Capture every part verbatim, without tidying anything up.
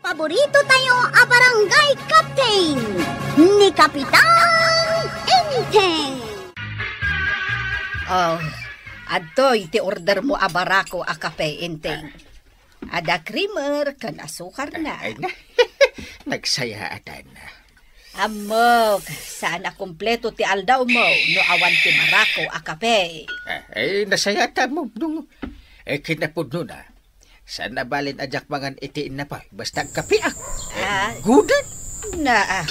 Paborito tayo a barangay captain, ni Kapitan Enteng. Oh, adtoy ti order mo a barako a kape, Enteng. Ada creamer ken asukarna. Ay, na. Nagsayaatan. Ammok, saan a kompleto ti aldawmo no awan ti barako a kape. Ah, eh, nasayaatan mo, Dong. Eh, kinapudnona, saan a balin a diak mangan iti innapoy, basta agkapiak. Eh, ah. Gudan. Na, ah.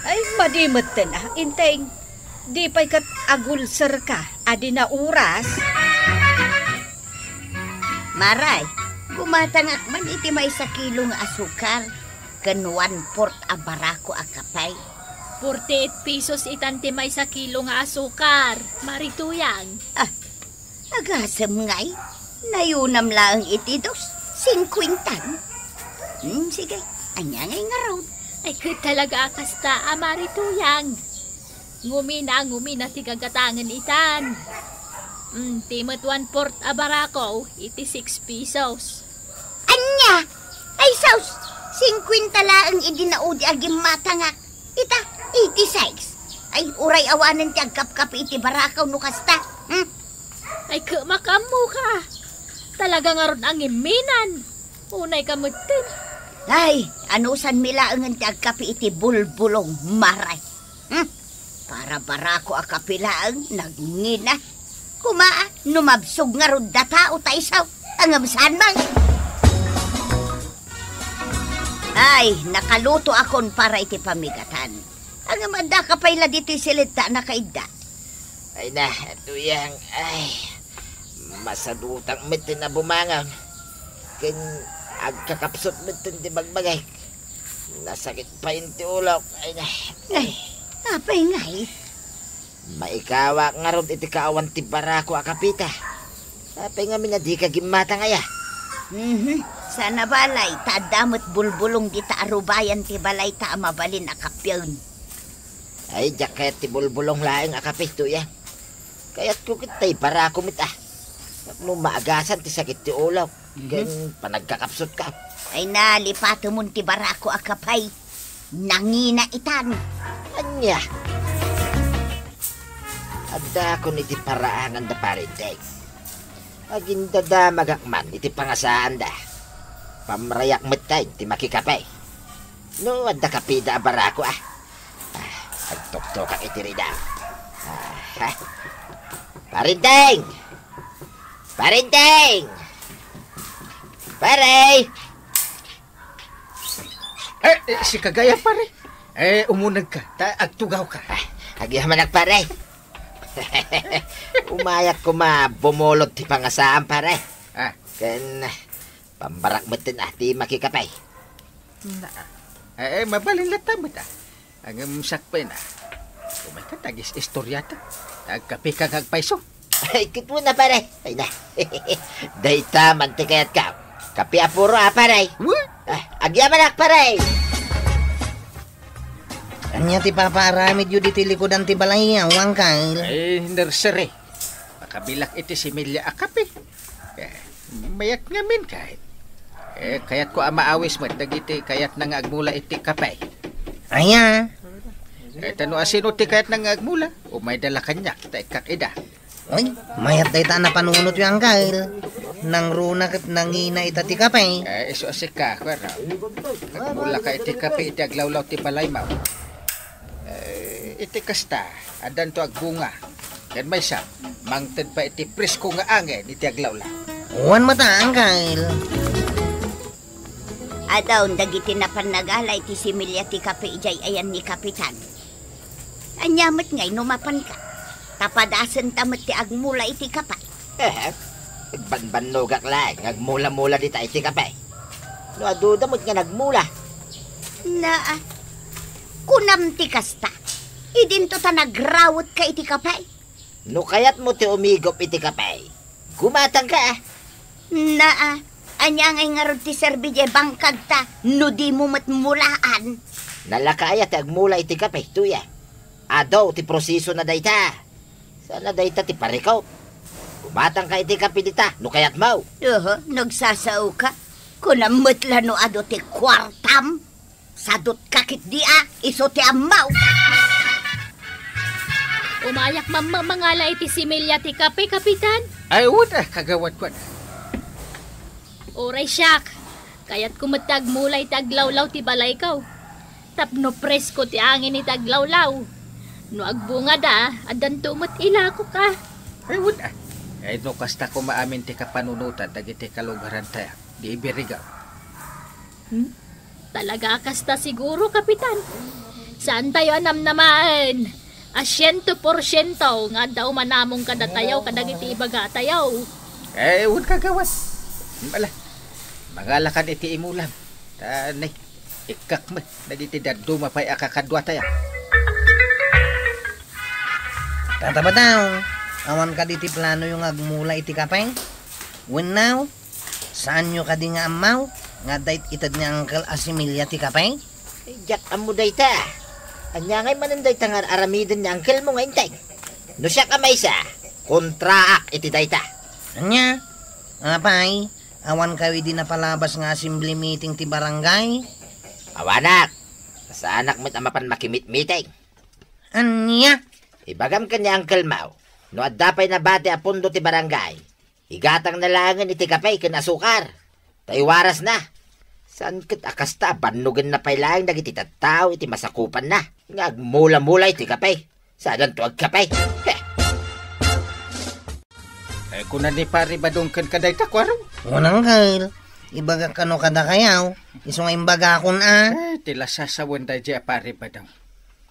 Ay, madi metten, ah, Enteng. Di pay ket agulserka, adi na oras. Maray, gumatangak man iti maysa kilo nga asukar ken one-fourth a barako a kape. Forty-eight pesos itan ti maysa kilo nga asukar, Mari Tuyang. Ah, agasem ngay, nayunam laeng iti dos, singkuentan. Hmm, sige, ania ngay ngarud? Ay, ket talaga a kasta a Mari Tuyang. Ngumina, ngumina ti gagatangen itan. Hmm, ti met one-fourth a barako, iti six pesos. Ania? Ay, sus! Singkuenta laeng idi naudi a gimmatangak. Ita, eighty-six. Ay, uray awanen ti agkapkapi iti barakaw no kasta. Hmm? Ay, ket makaammoka. Talaga ngarud a ngimminan. Unayka metten. Ay, anusanmi laengen ti agkapi iti bulbulong, Maray. Hmm? Para barako a kape laeng, nagngina. Kuma, no mabsog ngarud a tao ta isu, ngem saan man. Ay, nakalutoakon para iti pamigatan. Ngem addaka pay la ditoy siled ta nakaidda. Ay na, Tuyang, ay. Masadutak metten a bumangon. Ken agkakapsut metten ti bagbagik. Nasakit pay ti ulok. Ay na. Ay, apay ngay? Maikawak ngarud iti kaawan ti barako a kapita. Apay ngamin a dika gimmatang aya? Mhm. Saan a balay, ta adda met bulbulong dita a rubayan ti balayta a mabalin a kapion. Ay, diak kayat ti bulbulong laeng a kape, Tuyang. Kayatko ket tay barako met a. Tapno maagasan ti sakit ti ulok, mhm, ken panagkakapsutka. Ay, nalipatemon ti barako a kape. Nangina itan. Ania? Addakon iti paraangan da Pare Enteng. Agindadamagak man iti pangasaanda. Pamrayak met ti makikape. No, adda kapida a barako, ah. Ah, agtuktokak iti rida. Ah, ha? Pare Enteng! Pare Enteng! Pare! Eh, eh, sika gayam, pare. Eh, umunegka, ta agtugawka. Ah, agyamanak, pare. Umayak koma bumulot ti pangasaan, pare. Ah. Ken, pambarak metten, ah, ti makikape. Na, eh, eh, mabalin latta met, ah. Ngem sakbay na. Umayka, tagis-istoriata. Agkapeka nga agpayso. Ay, ket wen a, pare. Ay na. Dayta man ti kayatka. Kape a puro, ah, pare. Wen? Ah, agyamanak, pare. Ania ti papaaramidyo ditoy likudan ti balay, Uncle? Ay, nursery. Makabilak iti similya a kape. Eh, mayat ngamin kayat. Eh, kayatko a maawis met dagiti kayatna nga agmula iti kape. Aya? Eh, ta no asino ti kayatna nga agmula, umayda la kaniak, ta ikkak ida. Uy, mayat dayta a napanunotyo, Uncle. Nangruna ket nangina ita ti kape. Eh, isu a sika, kuwara. Agmula ka iti kape iti aglawlaw ti balaymo. Eh, iti kasta, addanto agbunga. Ken maysa, mangted pay iti presko nga angin iti aglawlaw. Wen met, Uncle. Adun dagiti napan nagala iti similya ti kape idiay ayan ni Kapitan. Ania met ngay no mapanka? Ta padasenta met ti agmula iti kape. Eh, agbanbannogak laeng nga agmula-mula dita iti kape. No aduda met nga nagmula. Naa, kunam ti kasta. Idinto ta nagrawetka iti kape. No kayatmo ti umigup iti kape, gumatangka. Naa, ania ngay ngarud ti serbi diay bangkagta no dimo met mulaan? Nalaka aya ti agmula iti kape, Tuya? Adu ti prosesona dayta. Sana dayta ti parikop. Gumatangka iti kape dita, no kayatmo. Oho, nagsasaoka. Kunam met la no adu ti kuartam, sadutka ketdi a, isu ti ammaw. Umayak mamma mangala iti similya ti kape, Kapitan. Ay, wen a, kagawad ko. Uray siak, kayatko met ti agmula iti aglawlaw ti balayko. Tapno presko ti angin iti aglawlaw. No agbungada, addanto met ilakok a. Ay, wen a. Ay, no kasta koma amin ti kapanunotan dagiti kalugarantayo, di Ibirigaw. Hmm? Talaga a kasta siguro, Kapitan. Saantayo a namnamaen a siento porsiento nga adda umanamong kadatayo kadagiti ibagatayo. Eh, wen kagawad. Bala, mangalakan iti imulam. Ta, nay, ikkak met dagiti dadduma pay a kakaduatayo. Tata Badong, awan kadi ti planoyo nga agmula iti kape? Wenno, saanyo kadi nga ammaw nga adda it-ited ni Uncle a similya ti kape? Eh, diak ammo dayta. Ania ngay manen dayta nga ar-aramiden ni Uncle mo nga Enteng? No siak a maysa, kontraak iti dayta. Ania? Apay, awankayo idi napalabas nga assembly meeting ti barangay? Awanak. Saanak met a mapan makimitmiting. Ania? Ibagam ken ni Uncle Mau, no adda pay nabati a pundo ti barangay, igatangna laengen iti kape ken asukar. Ta iwarasna. Saan ket a kasta a bannogenna pay laeng dagiti tattao iti masakupanna nga agmula-mula iti kape. Saananto agkape. Heh! Eh, kuna ni Pari Badong ken kadayta, Kuarog? Wen, Uncle. Ibagak kano kadakayo. Isu nga imbagakon a. Eh, ti la sasawen daydiay a Pari Badong.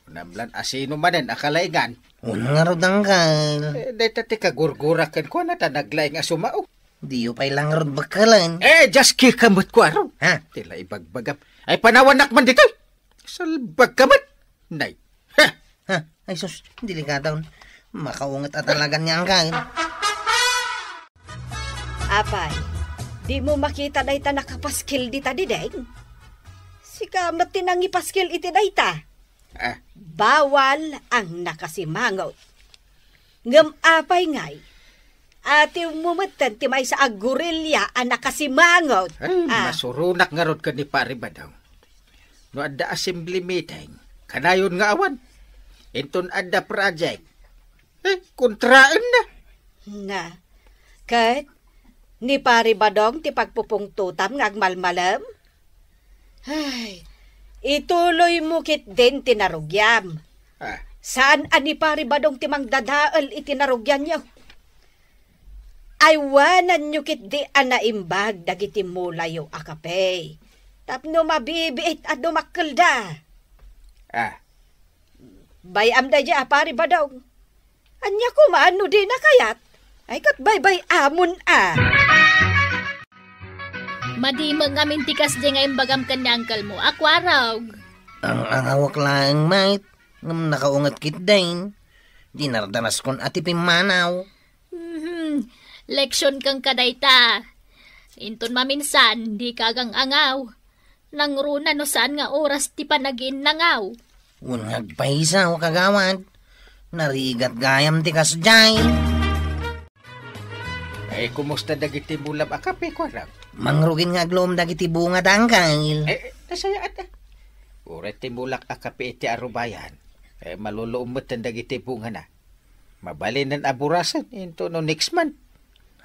Kunam lan a sino manen a kalaingan. Wen ngarud, Uncle. Eh, dayta ti kagurgura kenkuana ta naglaing a sumao. Diyo pay la ngarud bekkelen. Eh, just kika met, Kuarog. Ha? Ti la ibagbagam. Ay, panawanak man ditoy. Salbagka met. Nay. Ha? Ha? Ay sus, delikado. Makaunget a talaga ni Uncle. Apay, dimo makita dayta nakapaskil dita, Diding? Sika met ti nangipaskil iti dayta. Ah. Bawal ang nakasimangot. Ngem apay ngay, atiwmo metten ti maysa a gorilla a nakasimangot. Ay, ah, masuronak ngarud ken ni Pari Badong. No adda assembly meeting, kanayon nga awan. Inton adda project, eh, kontraenna. Na, ket ni Pari Badong ti pagpupungtotam nga agmalmalem? Ay, ituloymo ketdin ti narugiam. Ah. Saan a ni Pari Badong ti mangdadael iti narugianyo. Aywananyo ketdi a naimbag dagiti mulayo a kape tapno mabibiit a dumakkelda. Ah. Bay-am daydiay a Pari Badong. Ania koma no dina kayat? Ay, ket baybay-amon a. Madi met ngamin ti kasdiay nga imbagam ken ni uncle mo a Kuarog. Ang-angawak laeng, mate, ngem nakaunget ketdin. Dinardanaskon a ti pimmanaw. Mhm. Leksion kenka dayta. Inton maminsan, dika agang-angaw. Nangruna no saan nga oras ti panagiinnangaw. Wen nga agpayso, kagawad. Narigat gayam ti kasdiay. Eh, kumusta dagiti mulam a kape, Kuarog? Mangrugin nga agluom dagiti bunga, Uncle. Eh, eh, nasayaat, ah. Uray ti mulak a kape iti arubayan, eh, maluluom metten dagiti bungana. Mabalinen a burasen into no next month.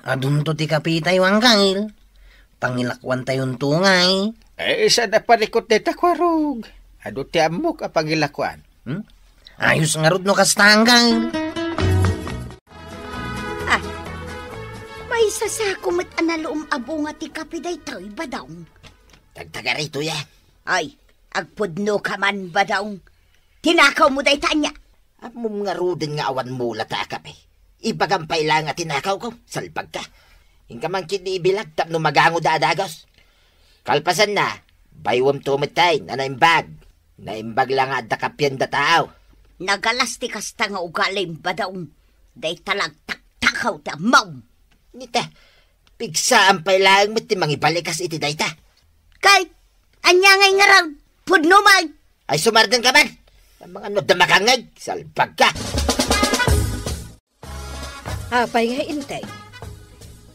Adunto ti kapitayo, Uncle. Pangilakuantayonto ngay. Eh, saan a parikut dayta, Kuarog? Adu ti ammok a pangilakuan. Hmm? Ayos ngarud no kasta, Uncle. Ah, maysa sako met a naluom a bunga ti kape daytoy, Badong. Tagtagarito yan. Ay, agpudno ka man, Badong. Tinakaw mo dayta ania? Ammom ngaruden nga awan mula ta a kape. Ibagam pay laeng a tinakawko, salbagka. Inka man ketdi ibilag tapno magangoda a dagus. Kalpasanna, baywemto metten a naimbag. Naimbag la nga adda kapienda tao. Nagalas ti kasta nga ugalim, Badong. Dayta la agtaktakaw ti ammom. Nita, pigsaam pay laeng met ti mangibalikas iti dayta. Kay, ania ngay ngarud? Pudno man. Ay, sumarden ka man. Amangan no adda makangngeg, salbagka. Apay nga, Enteng?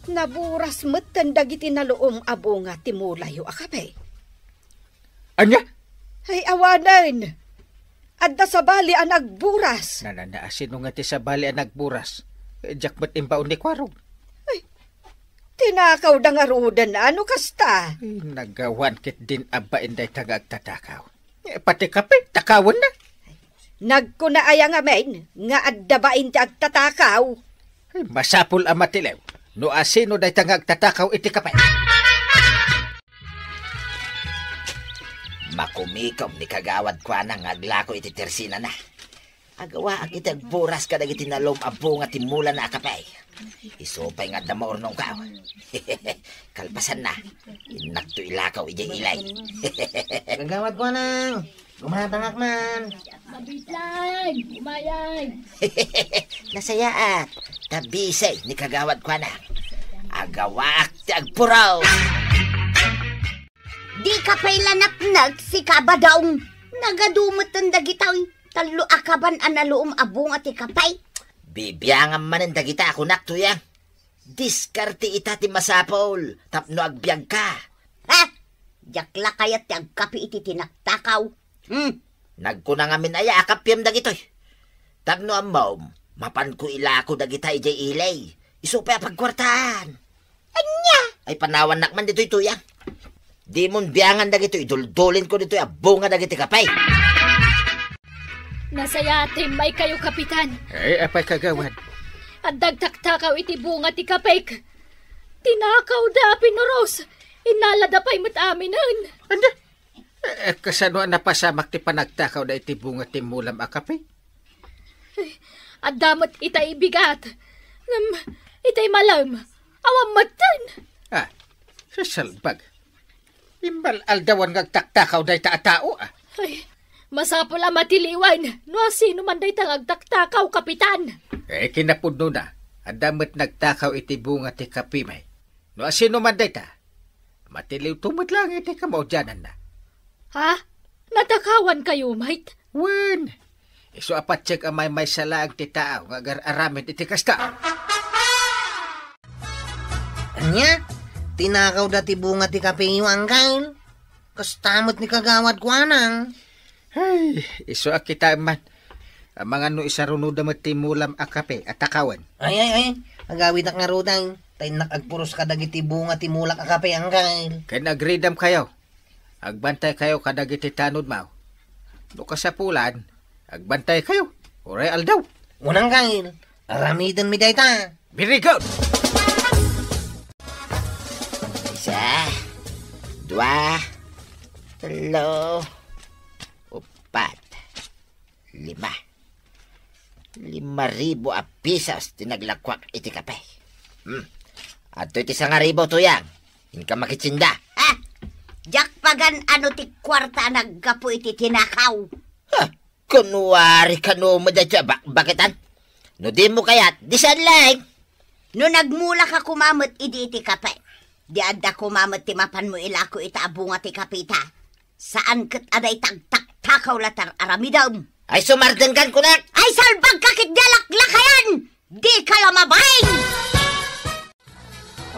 Naburas metten dagiti naluom a bunga ti mulayo a kape. Ania? Ay, awanen. Adda sabali a nagburas. Nanana, asino nga ti sabali a nagburas? Diak met imbaon ni Kuarog. Ay, tinakawda ngaruden, ano kasta? Ay, nagawan ket din abbain dayta nga agtatakaw. Eh, pati kape, takawenna. Nagkuna aya ngamin nga adda bain ti agtatakaw? Ay, masapul a matiliw no asino dayta nga agtatakaw iti kape. Makumikom ni Kagawad Kuanang nga aglako iti tersinana. Agawaak iti agburas kadagiti nalom a bunga ti mulana a kape. Isu pay nga adda maurnongkaw. Kalpasanna, innakto ilakaw idiay ilay. Kagawad Kuanang, gumatangak man. Mabitlag, umayag. Nasayaat, ta bisay ni Kagawad Kuanang. Agawaak ti agpuraw. Di ka pay la napnag, sika, Badong. Nagadu metten dagitoy tallo a kaban a naluom a bunga ti kape. Bibiangam manen dagita a kunak, Tuyang. Diskarte ita ti masapul tapno agbiagka. Ha? Diak la kayat ti agkape iti tinaktakaw. Hmm. Nagkuna ngamin aya a kapiem dagitoy. Tapno ammom, mapanko ilako dagita idiay ilay. Isu pay a pagkuartaan. Ania? Ay, panawannak man ditoy, Tuyang. Dimon biangan dagitoy, iduldulinko ditoy a bunga dagiti kape. Nasayaat ti immaykayo, Kapitan. Ay, apay, Kagawad? Adda agtaktakaw iti bunga ti kapek. Tinakawda a pinuros. Innalada pay met aminen. Anda? Eh, kasano a napasamak ti panagtakawda iti bunga ti mulam a kape? Adda met itay bigat. Ngem itay malem, awan metten. Ah, sasalbag. Imbal-aldawan nga agtaktakawda ita a tao, ah. Ay, masapul a matiliwan no asino man dayta nga agtaktakaw, Kapitan. Eh, kinapudnona, adda met nagtakaw iti bunga ti kape, may. No asino man dayta, matiliwto met laeng iti kamaudiananna. Ha? Natakawankayo met? Wen, isu a patiek a maymaysa laeng ti tao nga agar-aramid iti kasta. Ania? Tinakawda ti bunga ti kapeyo, Angkel? Kasta met ni Kagawad Kuanang. Ay, isu a kitaem man. Amangan no isarunoda met ti mulam a kape a takawen. Ay, ay, ay. Agawidak ngaruden. Ta innak agpuros kadagiti bunga ti mulak a kape, Angkel. Ken agridamkayo. Agbantaykayo kadagiti tanodmaw. No kasapulan, agbantaykayo. Uray aldaw. Wen, Angkel. Aramidenmi dayta. Very good. Isa, dua, tello, upat, lima. Lima ribu a pisos ti naglakuak iti kape. Hmm. Adtoy ti sangaribu, Tuyang. Inka makitsinda. Ha? Diak pagan ano ti kuarta a naggapu iti tinakaw. Ha? Kunwari kano met daytoy a bakbaketan? No dimo kayat, di saan laeng. No nagmulaka koma met idi iti kape, di adda koma met ti mapanmo ilako ita a bunga ti kapeta. Saan ket a dayta agtaktakaw la ti ar-aramidem. Ay, sumardengkan kunak! Ay, salbagka ket di alaklakayan! Dika la mabain!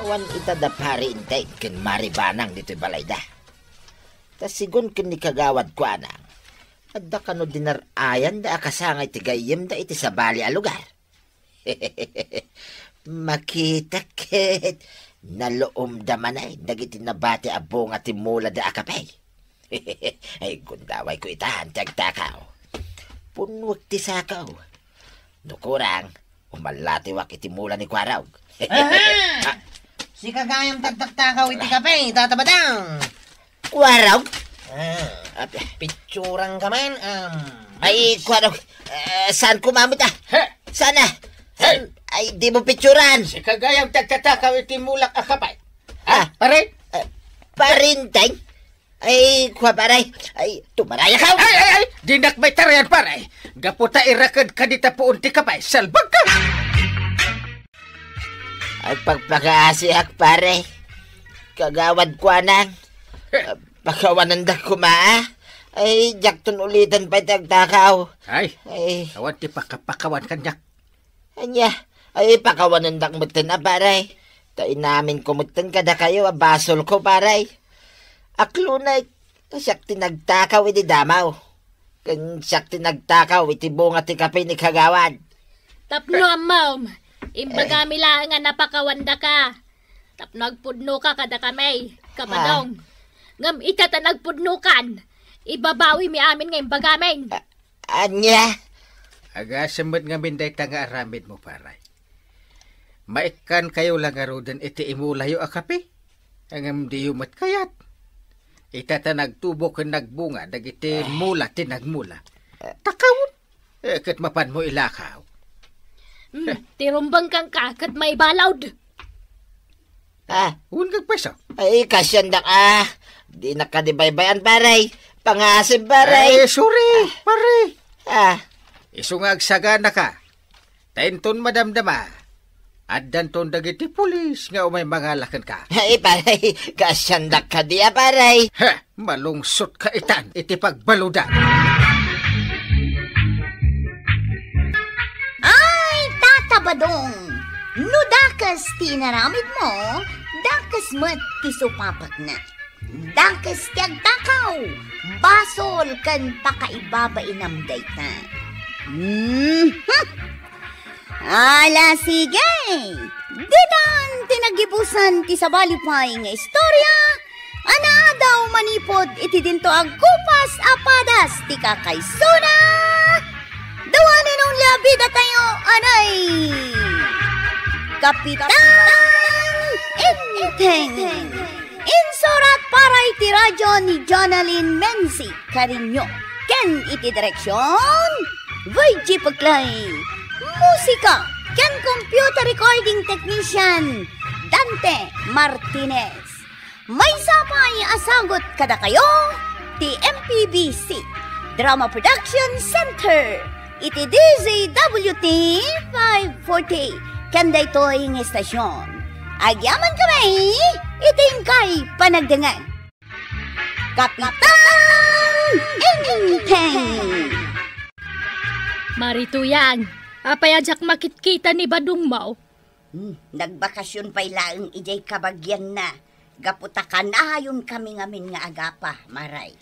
Awan ita da Pari Enteng ken Mari Banang ditoy balayda. Ta sigun ken ni Kagawad Kuanang, adda kano dinar-ayanda a kasangay ti gayyemda iti sabali a lugar. Makita ket naluomda manen dagiti nabati a bunga ti mulada a kape. Ay, gundawayko itan ti agtakaw. Punnuek ti sakaw. No kurang, umallatiwak iti mula ni Kuarog. Aha! Ah. Sika gayam ti agtaktakaw iti kape, Tata Badang. Kuarog? Ah, Ap- pitsurang ka man, um. Ay, Kuarog. Eh, saan ko mamita? He? Sana? He? Saan? Ay, di mo pitsuran. Sika gayam ti agtatakaw iti mulak a kape. Ha? Ah. Pare? Eh, Pari Enteng? Ay, kua, pare. Ay, tumaraya ka. Ay, ay, ay! Dinak maitarayan, pare. Gapu ta iraked ka dita puon ti kape, salbag ka! Agpagpakaasiak, pare. Kagawad Kuanang. Eh. Ah, pakawanandak koma, ah. Ay, diakton ulitan pay ti agtakaw. Ay, ay. Awan ti pakapakawan kaniak. Ania, ay pakawanandak metten a, pare. Ta inaminko metten kadakayo a basolko, pare. Aklonay, siak ti nagtakaw iti damaw. Ken siak ti nagtakaw iti bunga ti kape ni Kagawad. Tapno ammom, imbagami laeng a napakawandaka. Tapno agpudnoka kadakami, Kapadong. Ngem ita ta nagpudnokan, ibabawimi amin nga imbagamin. A-, ania? Agasem met ngamin dayta nga aramidmo, pare. Maikkankayo la ngaruden iti imulayo a kape, ngem diyo met kayat. Ita ta nagtubo ken nagbunga dagiti mula ti nagmula. Takawon, eh, ket mapanmo ilakaw. Hmm, ti rumbeng kenka ket maibalud. Ah. Wen gagpayso. Ay, kasiandak, ah. Dinak kadi baybay-an, pare. Pangasem, pare. Ay, sorry, pare. Ah. Isu nga agsaganaka. Ta inton madamdama, addanton dagiti pulis nga umay mangala kenka. Ay, pare, kasiandak kadi, ah, pare. Heh, malungsotka itan iti pagbaludan. Ay, Tata Badong, no dakes ti inaramidmo, dakes met ti supapatna. Dakes ti agtakaw, basol ken pakaibabainam dayta. Mhm. Ala, sige! Ditan ti nagibusan ti sabali pay nga istorya a naadaw manipud iti dinto a gupas a padas ti kakaysona. Dawanen only a bida tayo, anay! Kapitan Enteng! Insurat para iti radio ni Jonalyn Menzi Cariño ken iti direksion, Virgie Paglae. Musika ken computer recording technician, Dante Martinez. Maysa pay a sagut kadakayo ti M P B C Drama Production Center iti D Z W T five forty ken daytoy nga estasion. Agyamankami iti inkay panagdengngeg. Kapitan Enteng! Mari Tuyang, apay a diak makitkita ni badongmo? Hmm, nagbakasyon pay laeng idiay kabagianna, gapu ta kanayonkami ngamin nga agapa, Maray.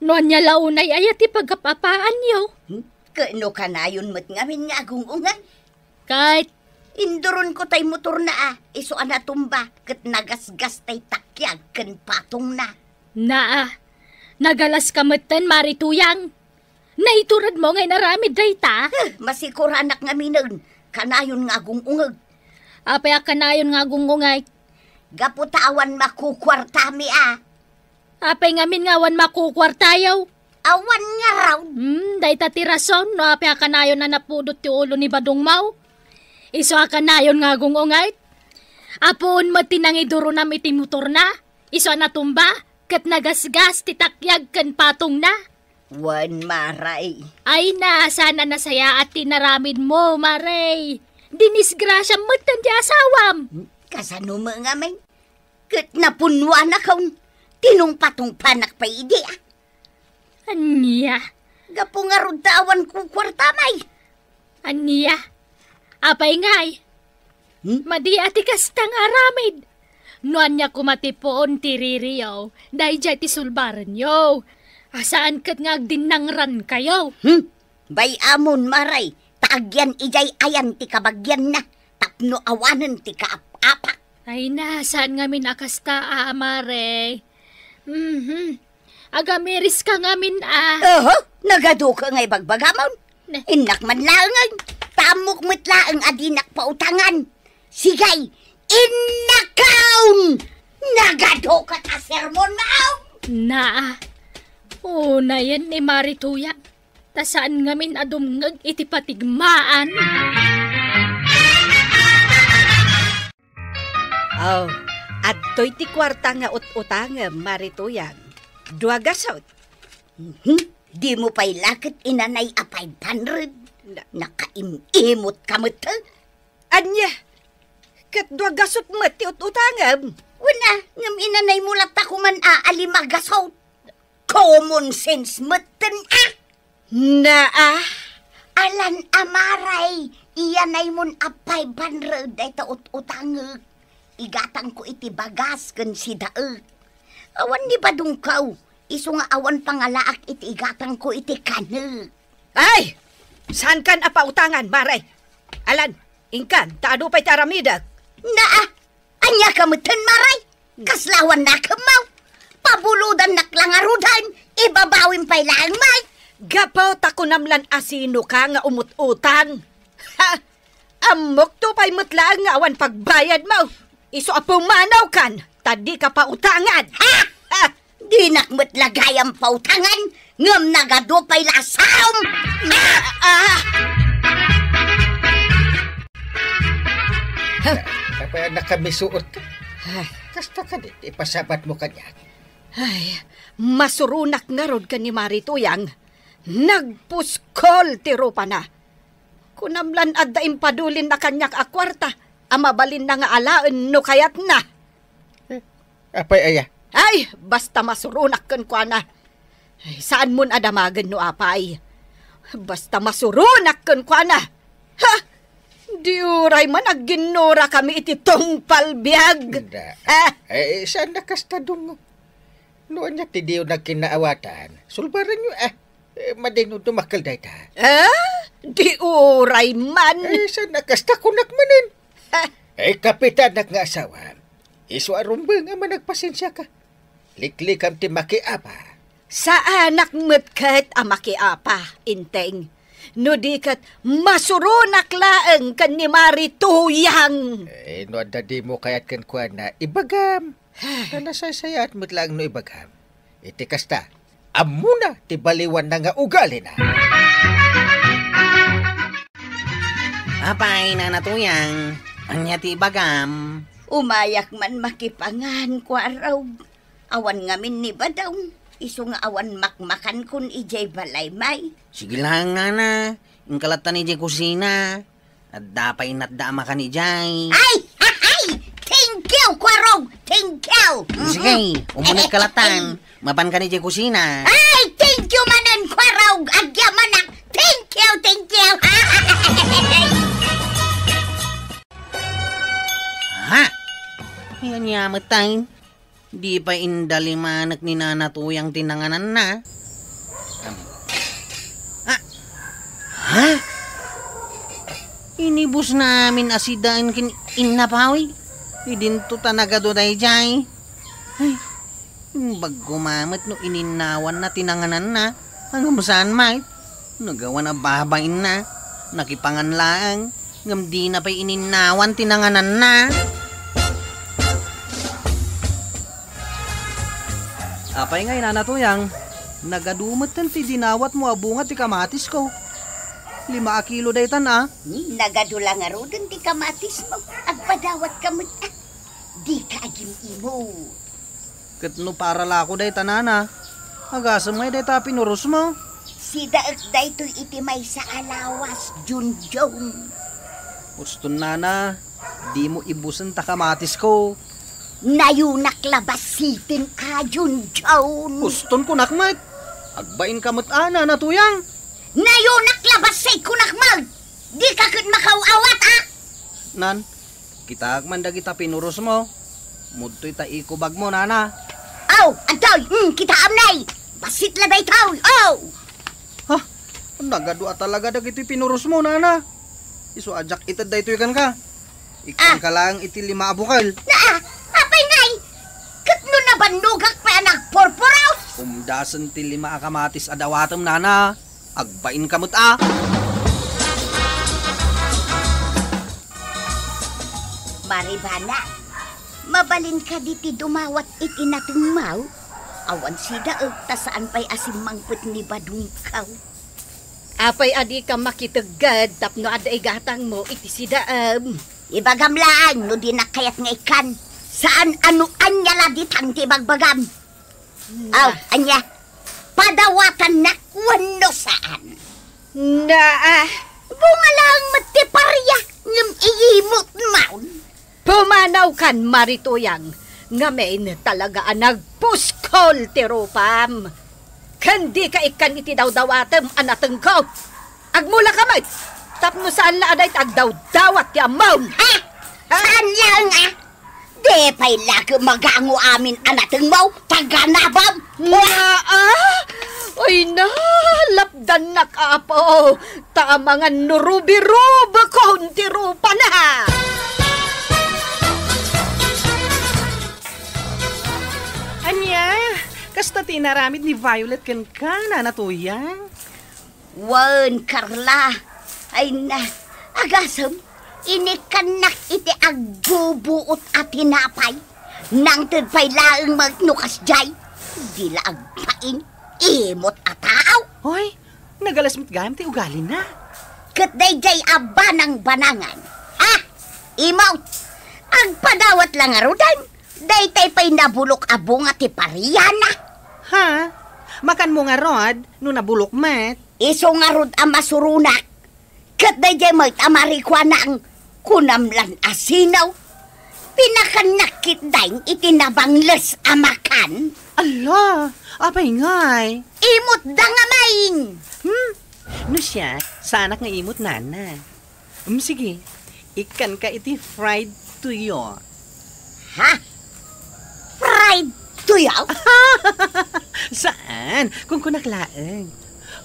No ania la unay aya ti pagap-apaanyo? Hmm? Ket no kanayon met ngamin nga agung-ungay? Ket induronko tay motorna a, isu a natumba, ket nagasgas tay takiag ken patongna. Naa, nagalaska metten, Mari Tuyang. Naituredmo nga inaramid dayta? Eh, masikuranak ngaminen, kanayon nga agung-ungeg. Apay a kanayon nga agung-ungay? Gapu ta awan makukuartami a. Apay ngamin nga awan makukuartayo? Awan ngarud. Hmm, dayta ti rason no apay a kanayon a napudot ti ulo ni badongmo. Isu a kanayon nga agung-ungay. Apuon met ti nangiduronam iti motorna. Isu a natumba, ket nagasgas ti takiag ken patongna. Wen, Maray. Ay na, saan a nasayaat ti inaramidmo, Maray. Dinisgrasiam metten ti asawam. Kasano met ngamin? Ket napunnuanakon, tinungpatungpanak pay idi a. Ania? Gapu ngarud ta awan kukuartamay. Ania? Apay ngay? Hmm? Madi a ti kasta nga aramid. No ania koma ti puon ti ririyo, daydiay ti sulbarenyo. A saan ket nga agdinnangrankayo. Hmm? Bay-amon, Maray, ta agyan idiay ayan ti kabagianna, tapno awanen ti kaap-apak. Ay na, saan ngamin a kasta a, Maray? Mhm. Agamiriska ngamin a. Oho, nagaduka nga ibagbagamon. Ne. Innak man laengen, ta ammok met laeng a dinak pautangan. Sigay, innakon! Nagaduka ta sermon, maong! Naa. Unayen ni Mari Tuyang, ta saan ngamin a dumngeg iti patigmaan. Oh, adtoy ti kuarta nga ut-utangem, Mari Tuyang. Dua gasut. Mhm. Dimo pay la ket inanay a five hundred. Na- Nakaim-imot ka met, eh. Ania? Ket dua gasut met ti ut-utangem? Wen a, ngem inanaymo latta koman a, a lima gasut. Common sense metten, ah! Naa. Alan a Maray, iyanaymon a five hundred dayta ut-utangek. igatangko iti bagas ken sidaek. Awan ni badongko, isu nga awan pangalaak iti igatangko iti kanek. Ay! Saankan a pautangan, Mare? Alan, inkan, ta adu pay ti aramidek. Naa, ania ka metten, Mare? Kasla awan nakemmo? Pabulodannak la ngaruden, ibabawim pay laeng, Mare. Gapu ta kunam lan asinoka nga umut-utang. Ha! Ammokto pay met laeng nga awan pagbayadmo. Isu a pumanawkan, ta dika pautangan. Ha! Ha! Dinak met la gayam pautangan, ngem nagadu pay la a saom. Ah! Ah! Apay a nakamisuot ka? Ay. Kasta kadi ti ipasabatmo kaniak? Ay, masuronak ngarud ken ni Mari Tuyang. Nagpuskol ti rupana. Kunam lan adda impadulinna kaniak a kuarta a mabalinna nga alaen no kayatna. Eh, apay aya? Ay, basta masuronak kenkuana. Ay, saanmon a damagen no apay. Basta masuronak kenkuana. Ha! Di uray man agginnurakami iti tungpal biag. Inda. Ah! Eh, saan na kasta, Dong? No ania ti diyo nagkinaawatan, sulbaranyo, ah. Eh, madi no dumakkel dayta. Ah? Di uray man. Eh, saan na kasta kunak manen? Ah. Eh, kapitanak nga asawa, isu a rumbeng a managpasensiaka. Liklikam ti makiapa. Saanak met ket a makiapa, Enteng. No di ket masuronak laeng ken ni Mari Tuyang. Eh, no adda dimo kayat kenkuana, ibagam. Ta nasaysayaat met laeng no ibagam. Iti kasta, ammona ti baliwanna nga ugalina. Apay, Nana Tuyang, ania ti ibagam? Umayak man makipangan, Kuarog. Awan ngamin ni Badong, isu nga awan makmakankon idiay balay, May. Sige laeng, Nana. Inka lattan idiay kusina. Adda pay inatda a makan idiay. Ay! Ay! Thank you, Kuarog! Thank you! Sige, mhm, umunek ka lattan. Mapan ka idiay kusina. Ay! Thank you manen, Kuarog! Agyamanak! Thank you! Thank you! Ha? Yan yamet tayo. Di pay indalimanek ni Nana Tuyang ti nangananna. Ah! Ha? Inibusna amin a sidaen ken inna Pawi. Idinto ta nagadu daydiay. Ay, bagko mamet no ininnawanna ti nangananna. Ngem saan met? Nagawan a babainna. Nakipangan laeng, ngem dina pay ininnawan ti nangananna. Apay ngay, Nana Tuyang, nagadu metten ti dinawatmo a bunga ti kamatisko. Lima a kilo daytan a. Hmm, nagadu la ngaruden ti kamatismo. Agpadawatka met a. Dika agim-imot. Ket no para lako dayta, Nana, agasem ngay dayta a pinurosmo? Sidaek daytoy iti maysa a lawas, Junjun. Uston, Nana, dimo ibusen ta kamatisko. Nayonak la bassiten a, Junjun. Uston kunak met. Agbainka met a, Nana Tuyang. Nayonak la bassit kunak met. Dika ket makaw-awat a. Nan, kitaak man dagita pinurosmo. Mudtoy ta ikubagmo, Nana. Aw, adtoy, mm, kitaam nay. Bassit la daytoy, aw. Ha? Nagadu a talaga dagitoy pinurosmo, Nana. Isu a diak ited daytoy kenka. Ikkanka laeng iti lima a bukel. Naa, apay ngay? Ket no nabannogak pay a nagpurpuros? Umdasen ti lima a kamatis a dawatem, Nana. Agbainka met a. Maribana, mabalin kadi ti dumawat iti natengmo? Awan sidaek ta saan pay a simmangpet ni Badongko. Apay a dika makitegged tapno adda igatangmo iti sidaem? Ibagam laeng no dinak kayat nga ikkan. Saan a no ania la ditan ti ibagbagam. Aw, ania? Padawatannak wenno saan? Naa. Bunga laeng met ti paria, ngem iyimot man. Pumanawkan, Mari Tuyang, ngamin talaga a nagpuskol ti rupam. Ken dika ikkan iti dawdawatem a natengko. Agmulaka met, tapno saan la a dayta agdawdawat ti ammom. Ha? Ha? Saan laeng a? Di pay lagi magango amin a natengmo, taga-Nabab. Naa! Ay na, lapdannak, Apo. Ta amangan no rubi-rubekon ti rupana. Ania, kasta ti inaramid ni Violet kenka, Nana Tuyang? Wen, Carla. Ay na, agasem, inikkannak iti agbubuot a tinapay. Nangted pay laeng met no kasdiay. Di la agpain, imot a tao. Oy, nagalas met gayam ti ugalina. Ket daydiay a banang-banangan. Ha? Imot, agpadawat la ngaruden. Daytay pay nabulok a bunga ti pariana. Ha? Makanmo ngarud no nabulok met? Isu ngarud a masuronak. Ket daydiay met a marikuanang kunam lan a sino. Pinakannak ketdin iti nabangles a makan. Ala, apay ngay? Imot da ngamin. Hmm? No siak, saanak nga imot, Nana. Um, sige, ikkanka iti fried tuyo. Ha? Fried tuyo? Saan? Kunkunak laeng.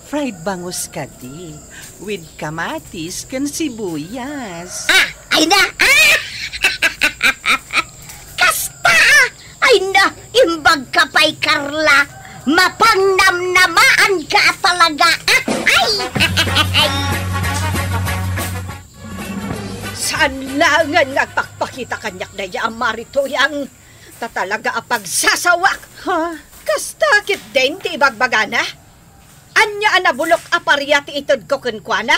Fried bangus kadi, with kamatis ken sibuyas. Ah, ay na! Ah! Kasta! Ay na, imbag ka pay, Carla. Mapangnamnamaanka talaga. Ah, ay! Saan laengen nga agpakpakita kaniak daydiay a Mari Tuyang? Ta talaga a pagsasawak. Ha? Kasta ketdin ti ibagbagana? Ania a nabulok a paria ti itedko kenkuana?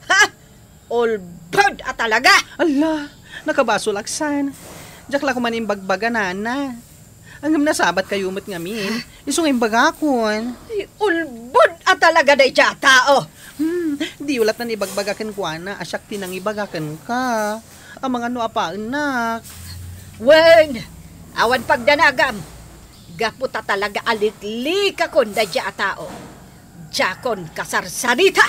Ha? Ulbod a talaga! Ala, nakabasolak san. Diak la koma imbagbaga, Nana. Ngem nasabatkayo met ngamin. Isu nga imbagakon. Ay, ulbod a talaga daydiay a tao! Hmm, diyo lattan ibagbaga kenkuana a siak ti nangibaga kenka. Amangan no apaennak. Wen, awan pagdanagam. Gapu ta talaga a liklikakon daydiay a tao. Diakon kasarsarita!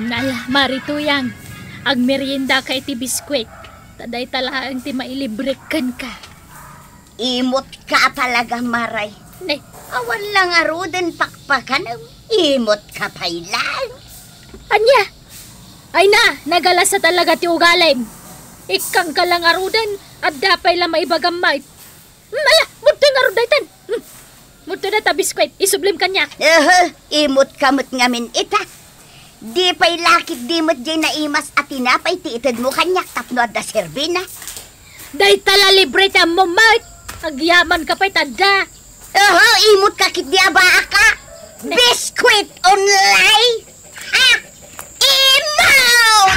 Nala, Mari Tuyang, agmeriendaka iti biskuit. Ta dayta laeng ti mailibrek kenka. Imot ka talaga, Mari. Ne. Awan la ngaruden pakpakanem. Imot ka pay laeng. Ania? Ay na, nagalas a talaga ti ugalim. Ikkanka la ngaruden, adda pay la maibagam met. Hmm, ala, mudtoy ngarud daytan. Hmm. Mudtoy dayta biskuit, isublim kaniak. Ehe, imot ka met ngamin ita. Di pay la ketdi met diay naimas a tinapay ti itedmo kaniak tapno adda serbina. Dayta la libre ti ammom met. Agyamanka pay ta adda. Ehe, imot ka ketdi a baaka. Ne- Biskuit only. Ah! Imot!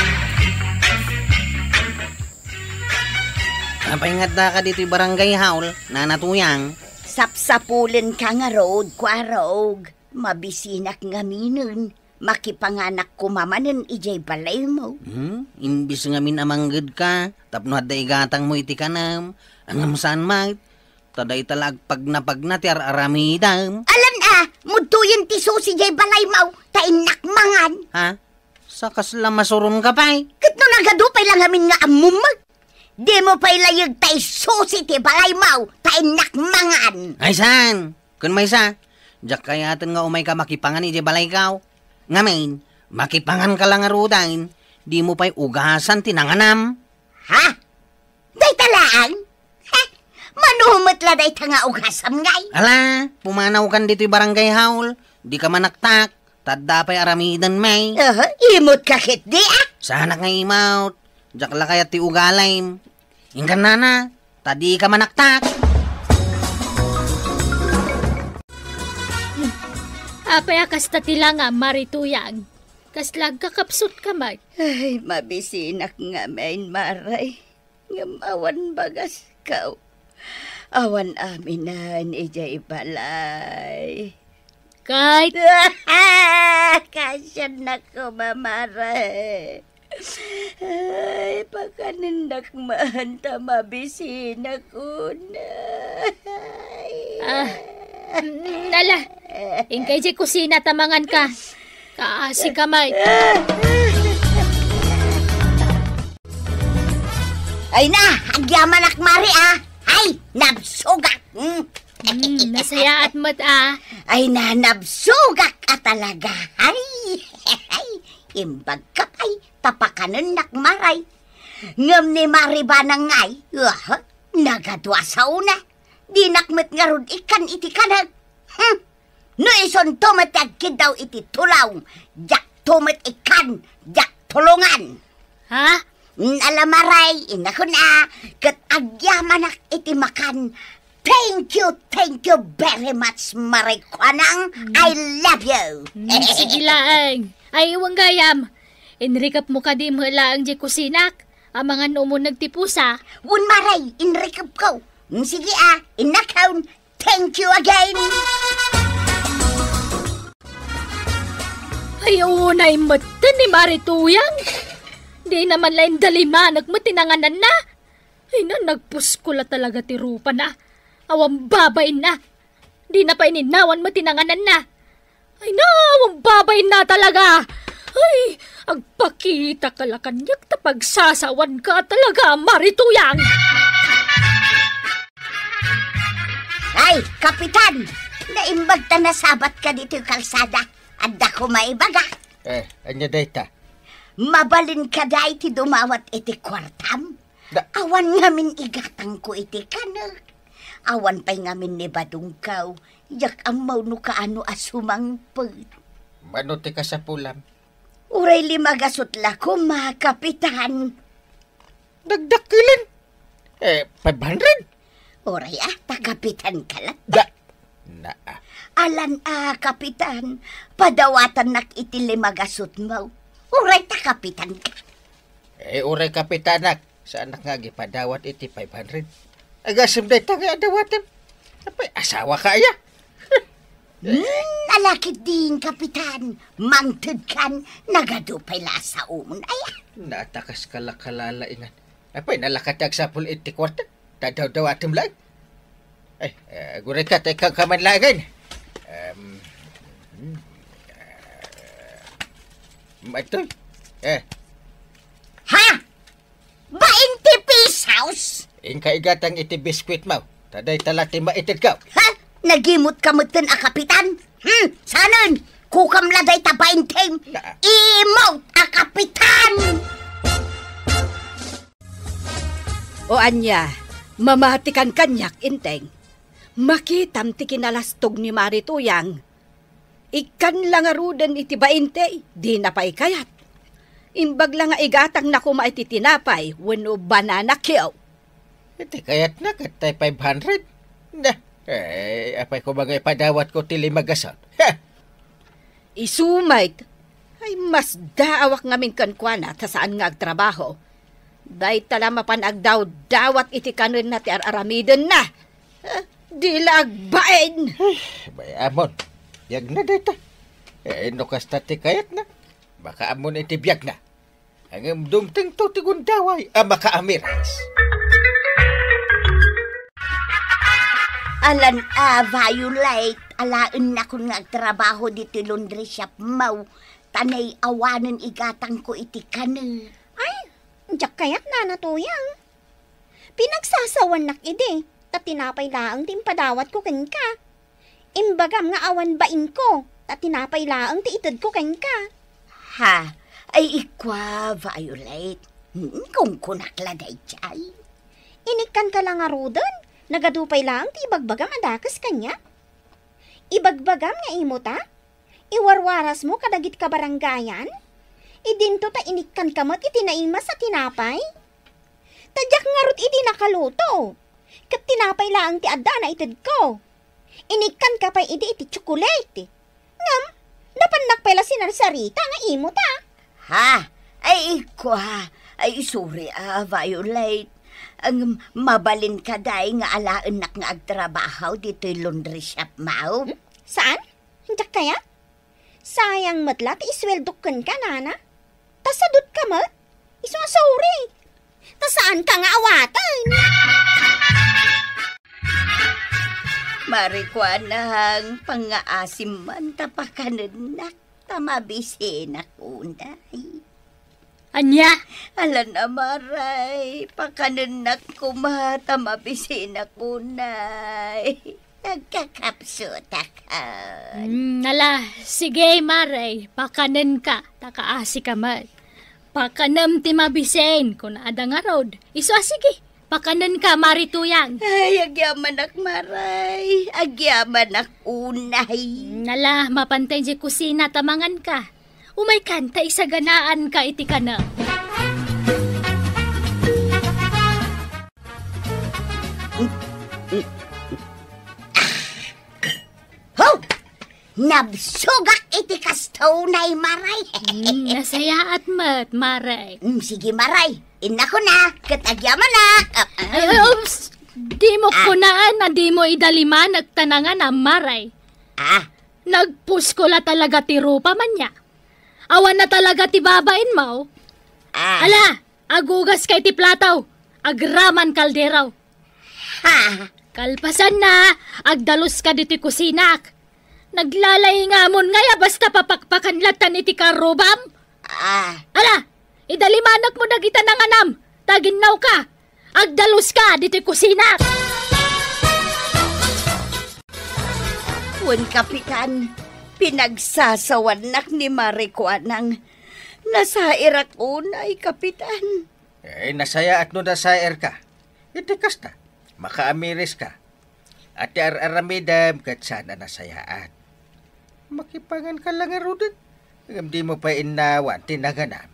Apay nga addaka ditoy barangay hall, Nana Tuyang? Sapsapulenka ngarud, Kuarog. Mabisinak ngaminen. Makipanganak koma manen idiay balaymo. Hmm? Imbis ngamin a manggedka, tapno adda igatangmo iti kanem. Ngem saan met, ta dayta la agpagnapagna ti ar-aramidem. Alan a, mudtoyen ti susi diay balaymo, ta innak mangan. Ha? Sa kasla masuronka pay? Ket no nagadu pay la ngamin nga ammom met. Dimo pay layeg ta isusi ti balaymo, ta innak mangan. Ay saan? Ken maysa, diak kayaten nga umayka makipangan idiay balayko. Ngamin, makipanganka la ngaruden, dimo pay ugasan ti nanganam. Ha? Dayta laeng? Ha? Mano met la dayta nga ugasam ngay? Ala, pumanawkan ditoy barangay hall. Dika manaktak, ta adda pay aramiden, may. Aha, imot ka ketdi, ah? Saanak nga imot. Diak la kayat ti ugalim. Inkan nana, ta dika manaktak. Apay a kasta ti langam, Mari Tuyang? Kasla agkakapsutka met? Ay, mabisinak ngamin, Mari. Ngem awan bagasko. Awan aminen idiay balay. Kay Kasiannako, Mari. Ay, pakanennak man ta mabisinakon. Ay. Ah, mm, ala. Inka idiay kusina ta manganka. Kaasika met. Ay na, agyamanak, Mari, a. Ay, nabsugak. Hmm. Hmm, nasayaat met, a. Ay na, nabsugak a talaga. Ay, ay, imbag ka pay, ta pakanennak, Mari. Ngem ni Mari Banang ngay, ah, nagadu a saona. Dinak met ngarud ikkan iti kanek. Hmm. No isunto met ti agkiddaw iti tulong, diakto met ikkan, diak tulongan. Ha? Ala, Mari, inakon a, ket agyamanak iti makan. Thank you, thank you very much, Mari Kuanang. Mm. I love you. Mm, sige laeng. Ay, wen gayam. Inrikepmo kadi met laeng diay kusinak? Amangan umuneg ti pusa. Wen, Mari, inrikepko. Mm, sige a, inakon. Thank you again. Ay, unay metten ni Mari Tuyang. Di naman la indalimanek met ti nangananna. Ay na, nagpusko la talaga ti rupana. Awan babainna. Di na pay innawan met ti nangananna. Ay na, awan babainna talaga. Ay, agpakita ka la kaniak ta pagsasawanka talaga, Mari Tuyang. Ay, Kapitan! Naimbag ta nasabat ka ditoy kalsada. Adda ko maibaga. Eh, ania dayta? Mabalin ka dayta dumawat iti kuartam? Da- Awan ngamin igatangko iti kanek. Awan pay ngamin ni badongko. Diak ammo no kaano a sumangpet. Mano ti kasapulam? Uray lima gasut la koma, Kapitan. Dagdakkelen. Eh, five hundred? Uray a, ta kapitan ka latta. Da-, naa. Alan a, kapitan, padawatannak iti lima gasutmo. Uray ta kapitan ka. Eh, uray kapitanak, saanak nga agipadawat iti five hundred. Agasem dayta nga adawatem. Apay, asawaka aya? Hmm, ala ketdin, kapitan. Mangtedkan, nagadu pay la a saom, aya. Naatakas ka la kalalaingan. Apay, nalaka ti agsapul iti kuarta. Tadawdawatem laeng. Ay, eh, agurayka, ta ikkan ka man laeng. Em, hmm, eh, maytoy. Eh. Ha? Bainte pesos? Inka igatang iti biskuitmo. Ta dayta la ti maitedko. Ha? Nagimot ka metten a kapitan? Hmm, saanen? Kukam la dayta baintem. Na- Imot a kapitan! O ania, mamatikan kaniak, Enteng? Makitam ti kinalastog ni Mari Tuyang. Ikkan la ngaruden iti bainte, dina pay kayat. Imbag la nga igatangna koma iti tinapay wenno banana cue. Iti kayatna ket tay five hundred. Na, eh, apay koma nga ipadawatko ti lima gasut? Ha! Isu met, ay, masdaawak ngamin kenkuana ta saan nga agtrabaho. Dayta la mapan agdawdawat iti kanenna ti ar-aramidenna. Ah, di la agbain. Ay, bay-amon. Biagna dayta. Eh, no kasta ti kayatna, makaammoan iti biagna. Ngem dumtengto ti gundaway a makaamiras. Alan a, Violet, alaennakon nga agtrabaho ditoy laundry shopmo, ta nay-awanen igatangko iti kanek. Ay, diak kayat, Nana Tuyang. Pinagsasawannak idi, ta tinapay laeng ti impadawatko kenka. Imbagam nga awan bainko, ta tinapay laeng ti itedko kenka. Ha? Ay, ikua, Violet. Hmm, kunkunak la daydiay. Inikkanka la ngaruden, nagadu pay laeng ti ibagbagam a dakes kaniak. Ibagbagam nga imo ta? Iwarwarasmo kadagiti kabarangayan? Idinto ta inikkanka met iti naimas a tinapay? Ta diak ngarud idi nakaluto. Ket tinapay laeng ti adda a naitedko. Inikkanka pay idi iti tsokolate. Ngem, napannak pay la sinarsarita nga imo ta. Ha? Ay, ikua. Ay, sorry a, Violet. Ngem, mabalin kadi nga alaennak nga agtrabaho ditoy laundry shopmo? Hmm? Saan? Diak kayat? Sayang met la ti isuweldok kenka, Nana. Ta sadutka met. Isu a sorry. Ta saanka nga awaten. Marikuanang pangngaasim man ta pakanennak ta mabisinak unay. Ania? Alan a, Maray, pakanennak koma ta mabisinak unay. Nagkakapsutak. Hmm, ala, sige, Maray, pakanenka, ta kaasika met. Pakanem ti mabisin, kunada ngarud. Isu a, sige, pakanenka, Mari Tuyang. Ay, agyamanak, Maray. Agyamanak unay. Hmm, ala, mapantay di kusina ta manganka. Umaykan ta isaganaanka iti kanem. Ho! Nabsogak iti kasto unay, Maray. Hmm, nasayaat met, Maray. Hmm, sige, Maray. Innakon a, ket agyamanak. Ah, ah. Ay, ay, oops. Dimo kunaan a dimo idalimanek ta nanganam, Maray. Ah. Nagpusko la talaga ti rupam ania. Awan na talaga ti babainmo. Ah. Ala, agugaska iti plato, agraman kaldero. Ha? Kalpasanna, agdaluska ditoy kusinak. Naglalaingamon ngay a basta papakpakan latan iti karrubam? Ah. Ala, idalimanekmo dagita nanganam, ta aginnawka. Agdaluska ditoy kusinak. Wen, Kapitan, pinagsasawannak ni Mari Kuanang. Nasairak unay, Kapitan. Eh, nasayaat no nasairka. Iti kasta, makaamiriska. Iti ar-aramidem ket saan a nasayaat. Makipanganka la ngaruden, ngem dimo pay innawan ti nanganam.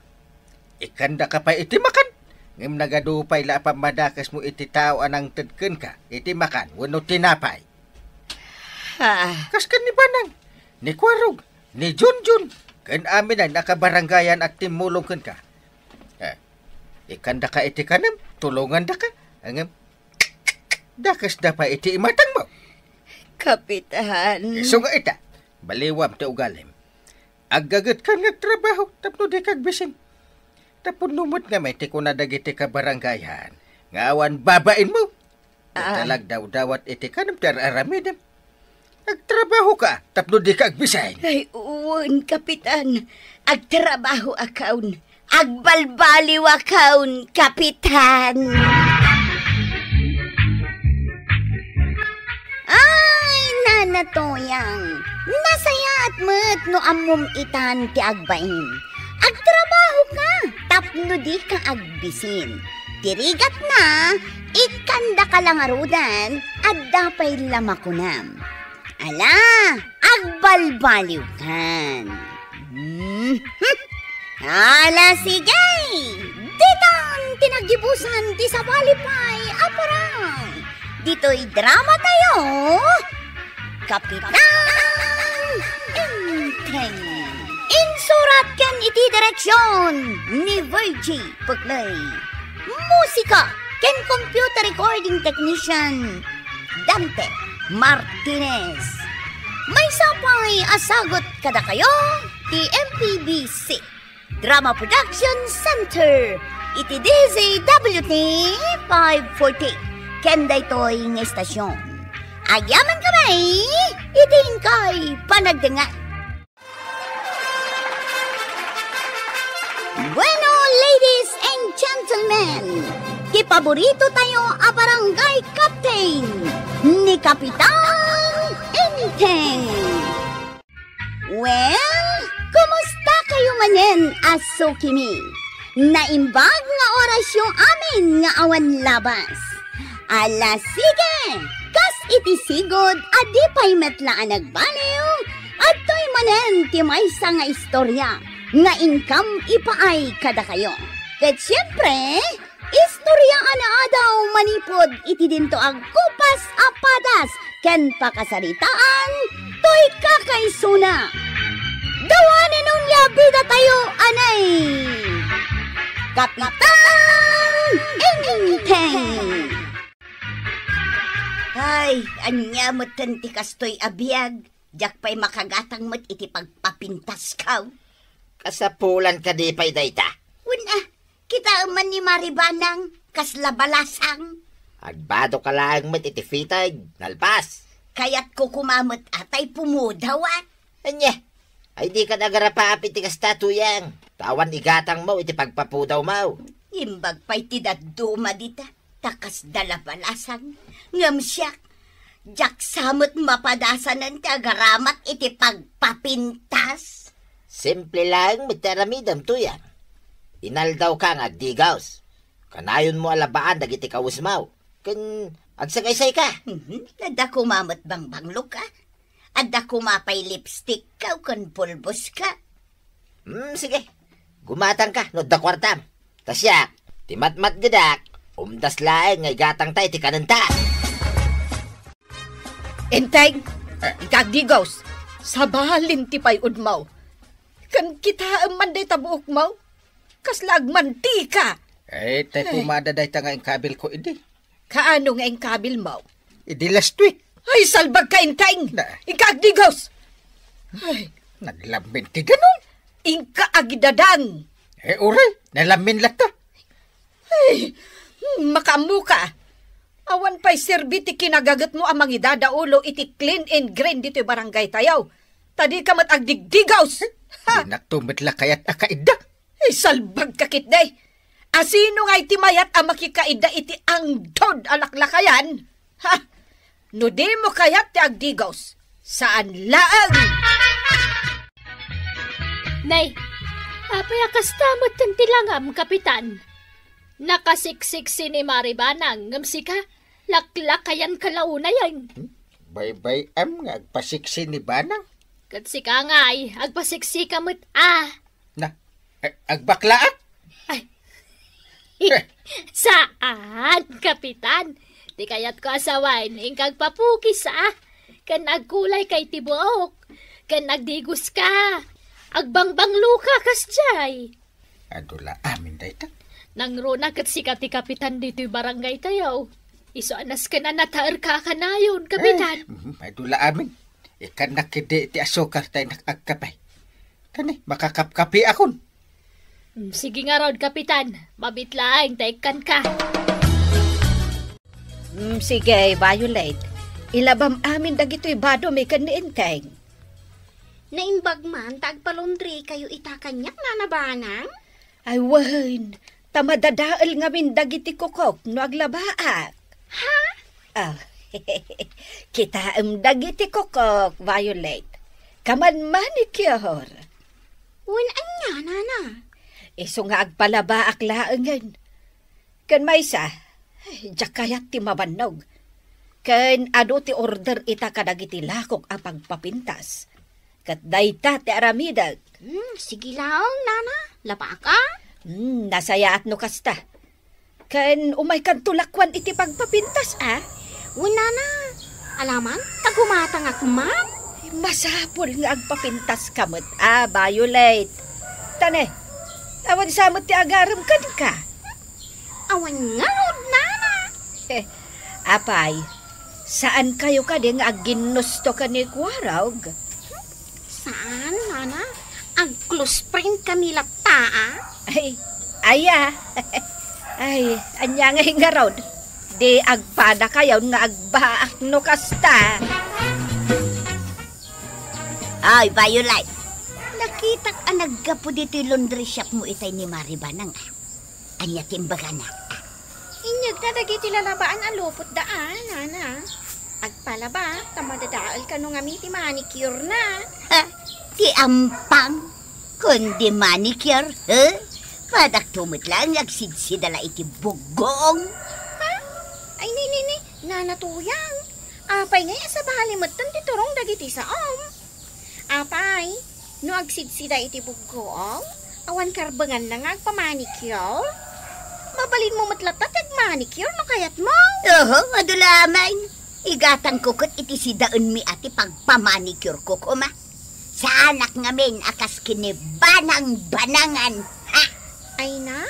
Ikkandaka pay iti makan, ngem nagadu pay la a pammadakesmo iti tao a nangted kenka iti makan wenno tinapay. Ah. Kas ken ni Banang, ni Kuarog, ni Junjun, ken amin a nakabarangayan a timmulong kenka. Eh, ikkandaka iti kanem, tulongandaka, ngem dakesda pay iti imatangmo. Kapitan. Isu nga ita, baliwam ti ugalim. Aggagetkan nga agtrabaho tapno dika agbisin. Tapno met nga may ti kuna dagiti kabarangayan nga awan babainmo. Ah. Ita la agdawdawat iti kanem ti ar-aramidem. Agtrabahoka tapno dika agbisin. Ay, wen, Kapitan. Agtrabahoakon. Agbalbaliwakon, Kapitan. Ay, Nana Toyang, nasayaat met no ammom itan ti agbain. Agtrabahoka tapno dika agbisin. Ti rigatna, ikkandaka la ngaruden, adda pay la makunam. Ala, agbalbaliwkan. Mhm. Ala, sige! Ditan ti naggibusan ti sabali pay a parang. Ditoy drama tayo, Kapitan Enteng. Insurat ken iti direksyon ni Virgie Puklay. Musika ken computer recording technician, Dante Martinez. Maysa pay a sagut kadakayo ti M P B C Drama Production Center iti D Z W T five forty ken daytoy nga istasyon. Agyamankami iti inkay panagdengngeg. Bueno, ladies and gentlemen, ti paborito tayo a barangay captain, ni Kapitan Enteng. Well, kumusta kayo manen a sukimi? Naimbag nga orasyo amin nga awan labas. Ala, sige! Kas iti sigud a di pay met la a nagbaliw, adtoy manen ti maysa nga istorya nga inkam ipaay kadakayo. Ket siempre, istorya a naadaw manipud iti dinto agkupas a padas ken pakasaritaan toy kakaisuna. The one and only a bida tayo, anay! Kapitan Enteng! Ay, ania metten ti kastoy a biag? Diak pay makagatang met iti pagpapintaskaw. Kasapulan kadi pay dayta? Wen a, kitaem man ni Mari Banang, kasla balasang. Agbadoka laeng met iti fiteg, nalpas. Kayatko koma met a tay pumudaw, a. Ania? Ay, dika agarapaap iti kasta, Tuyang. Ta awan igatangmo iti pagpapudawmo. Imbag pay ti dadduma dita, ta kasda la balasang. Ngem siak, diak sa met mapadasanen ti agaramat iti pagpapintas. Simple laeng met ti aramidem, Tuyang. Inaldawka nga agdigaws. Kanayonmo a labaan dagiti kawesmo. Ken agsagaysayka. Mhm. Adda koma met bangbangloka. Adda koma pay lipstickka ken pulboska. Hmm, sige. Gumatangka no adda kuartam. Ta siak, ti matmatgedak, umdas laeng nga igatangta iti kanenta. Enteng, eh, inka agdigaws, sabalin ti pay-odmo. Ken kitaem man dayta buokmo. Kasla agmantika. Eh, tay, eh, pumada dayta nga inkabilko idi. Kaano nga inkabilmo? Idi last week. Ay, salbagka, Enteng! Na- Inka agdigaws! Ay. Naglammin ti danum. Inka agidadang! Eh, uray, nalammin latta. Ay, hmm, makaammoka. Awan pay serbi ti kinagagetmo a mangidadaulo iti clean and green ditoy barangay tayo. Ta dika met agdigdigaws. Ha? Dinakto met la kayat a kaidda. Isalbagka ketdi. Asino ngay ti mayat a makikaidda iti angdod a laklakayan? Ha? No dimo kayat ti agdigaws, saan laeng. Nay, apay a kasta metten ti langam, Kapitan? Nakasiksiksi ni Mari Banang, ngem sika, laklakayanka la unayen. Hmm? Baybay-am nga agpasiksi ni Banang? Ket sika ngay, agpasiksika met a. Na, eh, agbaklaak? Ay. Eh. Saan, Kapitan. Ti kayatko a sawen, inka agpapukis a. Ken agkulayka iti buok. Ken agdigoska. Agbangbangloka kasdiay. Adu la amin dayta. Nangruna ket sika ti kapitan ditoy barangay tayo. Isu a nasken a nataerka a kanayon, Kapitan. Eh, mm, adu la amin. Ikkannak ketdi ti asukar ta innak agkape. Kani, makakapkapiakon. Mm, sige ngarud, Kapitan. Mabiit laeng ta ikkanka. Mm, sige, Violet. Ilabam amin dagitoy badomi ken ni Enteng. Naimbag man ta agpalaundrikayo ita kaniak, Nana Banang? Ay wen, ta madadael ngamin dagiti kukok no aglabaak. Ha? Ah, kitaem dagiti kukok, Violet. Kaman manicure. Wen ania, Nana? Isu nga agpalabaak laengen. Ken maysa, diak kayat ti mabannog. Ken adu ti order ita kadagiti lakok a pagpapintas. Ket dayta ti aramidek. Hmm, sige laeng, Nana. Labaak a? Hmm, nasayaat no kasta. Ken umaykanto lakuan iti pagpapintas a? Wen, Nana. Alaman, ta gumatangak man. Masapul nga agpapintaska met a, Violet. Ta ne, awan sa met ti agarem kenka. Awan ngarud, Nana. Eh, apay, saankayo kadi nga agginnusto ken ni Kuarog? Saan, Nana? Ag-close friend kami latta, a? Ay, aya. Ay, ania ngay ngarud? Di agpadakayon nga agbaak no kasta. Ay, Violet, nakitak a naggapu ditoy laundry shop mo itay ni Mari Banang, a. Ania ti imbagana? Inyegna dagiti lalabaan a lupotda a, Nana. Agpalaba, ta madadael kano ngamin ti manicure na. Ha? Ti ampang? Kundi manicure, ha? Padakto met laeng nga agsidsida la iti buggoong. Ha? Ay, ni, ni, ni, Nana Tuyang. Apay ngay a sabali metten ti turong dagiti saom? Apay, no agsidsida iti buggoong, awan karbenganna nga agpamanicure? Mabalinmo met latta ti agmanicure no kayatmo. Oho, adu la amin. Igatangko ket iti sidaenmi a ti pagpamanicureko koma. Saanak ngamin a kas ken ni Banang-banangan. Ha? Ay na,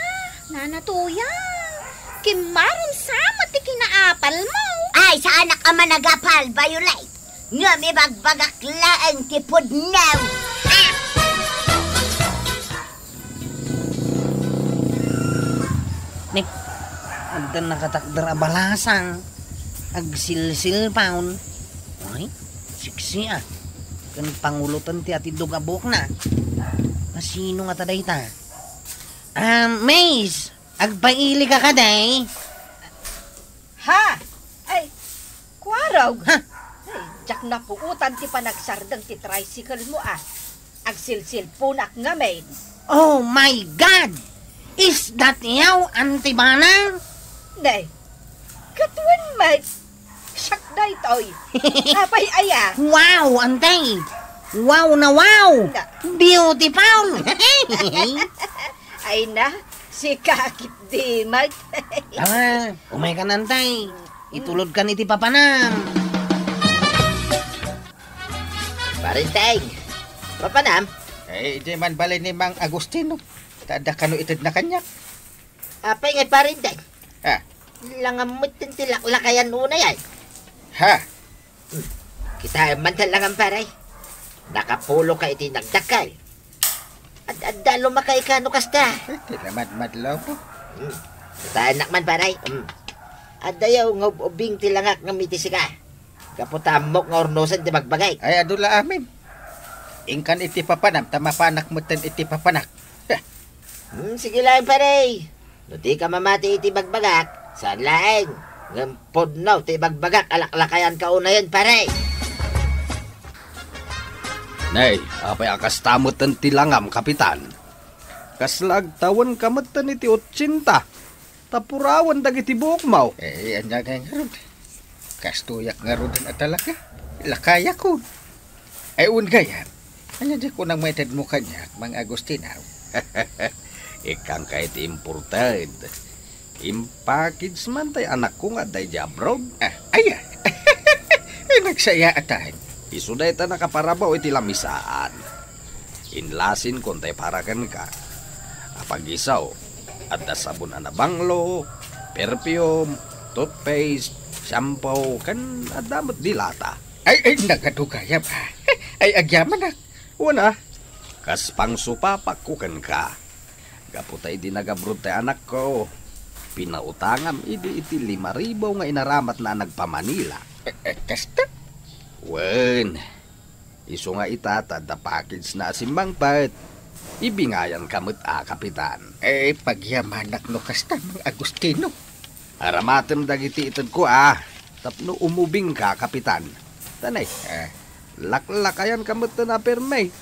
Nana Tuyang, kimmaron sa met ti kinaapalmo. Ay, saanak a managapal, Violet. Ngem ibagbagak laeng ti pudno. Ah! Ni, adda nakatakder a balasang. Agsilsilpaon. Ay, siksi a. Ken panguloten ti atiddog a buokna. Sino ngata dayta? Ah, Maze, agpailika kadi? Ha? Ay, kuarog. Ha? Ay, diak napuotan ti panagsardeng ti tricycle mo, ah. Agsilsilpunak ngamin. Oh my God! Is that you, Auntie Banang? Nay, ket wen met, siak daytoy. Apay aya? Wow, Auntie! Wow na wow! Na- Beautiful! Ay na, sika ketdi met. Ah, umaykan, Auntie. Itulodkan iti papanam. Parinteng, papanam? Eh, idiay man balay ni Mang Agustino. Ta adda kano itedna kaniak. Apay ngay, Parinteng? Ha? Langam met ti laklakayan unay, ay. Ha? Hmm. Kitaem man ti langam, pare. Nakapuloka iti nagdakkel. Ad-adda lumakayka no kasta. Eh, ti namadmadlaw ko. Hmm. Kitaennak man, pare. Hmm. Adda yaw nga ub-ubing ti langak ngem iti sika. Gapu ta ammok nga urnosen ti bagbagak. Ay, adu la amin. Inkan iti papanam, ta mapanak metten iti papanak. Hmm, sige laeng, pare. No dika mamati iti bagbagak, saan laeng. Ngem pudno ti bagbagak a laklakayanka unayen, pare. Nay, apay a kasta metten ti langam, Kapitan? Kasla agtawenka metten iti otsenta. Ta purawen dagiti buokmo. Eh, ania ngay ngarud? Kastoyak ngaruden a talaga. Lakayakon. Ay, wen gayam. Ania di kunam nga itedmo kaniak, Mang Agustino? Ikkanka iti imported. Impackage man tay anakko nga adda idiay abroad. Ah, aya. Ay, nagsayaatan. Isu dayta nakaparabaw iti lamisaan. Inlasin kon tay para kenka. Apag-isu, adda sabon a nabanglo, perfume, toothpaste, shampoo, ken adda met dilata. Ay, ay, nagadu gayam, ah. Ay, agyamanak. Wen a, kas pangsupapakko kenka. Gapu ta idi nag-abroad tay anakko, pinautangam idi iti lima ribu nga inaramatna a nagpa-Manila. Eh, eh, kasta? Wen, isu nga ita ta adda package na a simmangpet. Ibingayanka met a, Kapitan. Eh, pagyamanak no kasta, Mang Agustino. Aramatem dagiti itedko a, tapno umubingka, Kapitan. Tanay, eh, laklakayanka met a permi.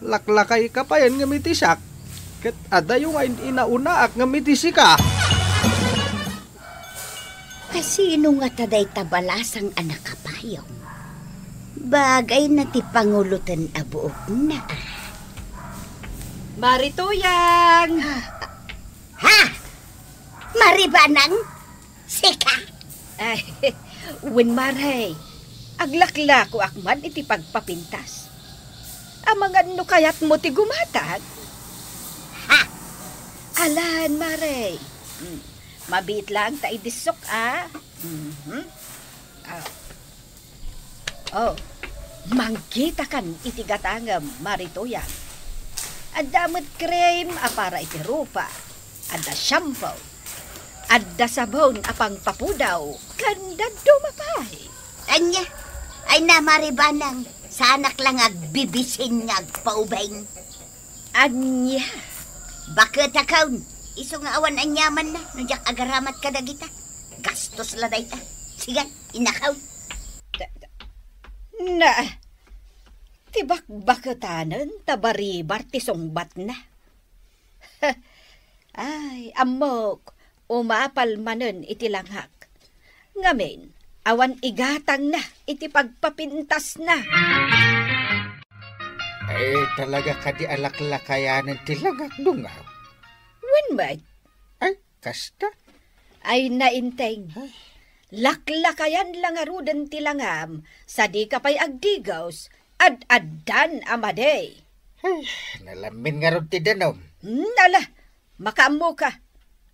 Laklakayka payen ngem iti siak, ket adayo nga in-inaunaak ngem iti sika. Kasino ngata dayta balasang a nakapayong? Bagayna ti panguloten a buokna, a. Mari Tuyang! Ha? Mari Banang? Sika? Ay, wen, Mare. Aglaklakoak man iti pagpapintas. Amangan no kayatmo ti gumatang? Ha? Alan, Mare. Mm. Mabiit laeng ta idissok, a. Mhm. Ah. Oh, mangkitakan iti gatangem, Mari Tuyang. Adda met cream a para iti rupa. Adda shampoo. Adda sabon a pangpapudaw. Ken dadduma pay. Ania? Ay na, Mari Banang, saanak la nga agbibisin nga agpaubing. Ania? Baket a kaon. Isu nga awan aniamanna no diak agaramat kadagita. Gastos la dayta. Sige, inakaw. Na, ti bakbaketanen ta baribar ti sungbatna. Ay, ammok, umapal manen iti langak. Ngamin, awan igatangna iti pagpapintasna. Ay, talaga kadi a laklakayanen ti langak, dungaw? Wen met. Ay, kasta? Ay, nainteng. Ay. Laklakayan la ngaruden ti langam, sadika pay agdigos, ad-addan a madi. Ay, nalamin ngarud ti danum. Hmm, ala, makaammoka.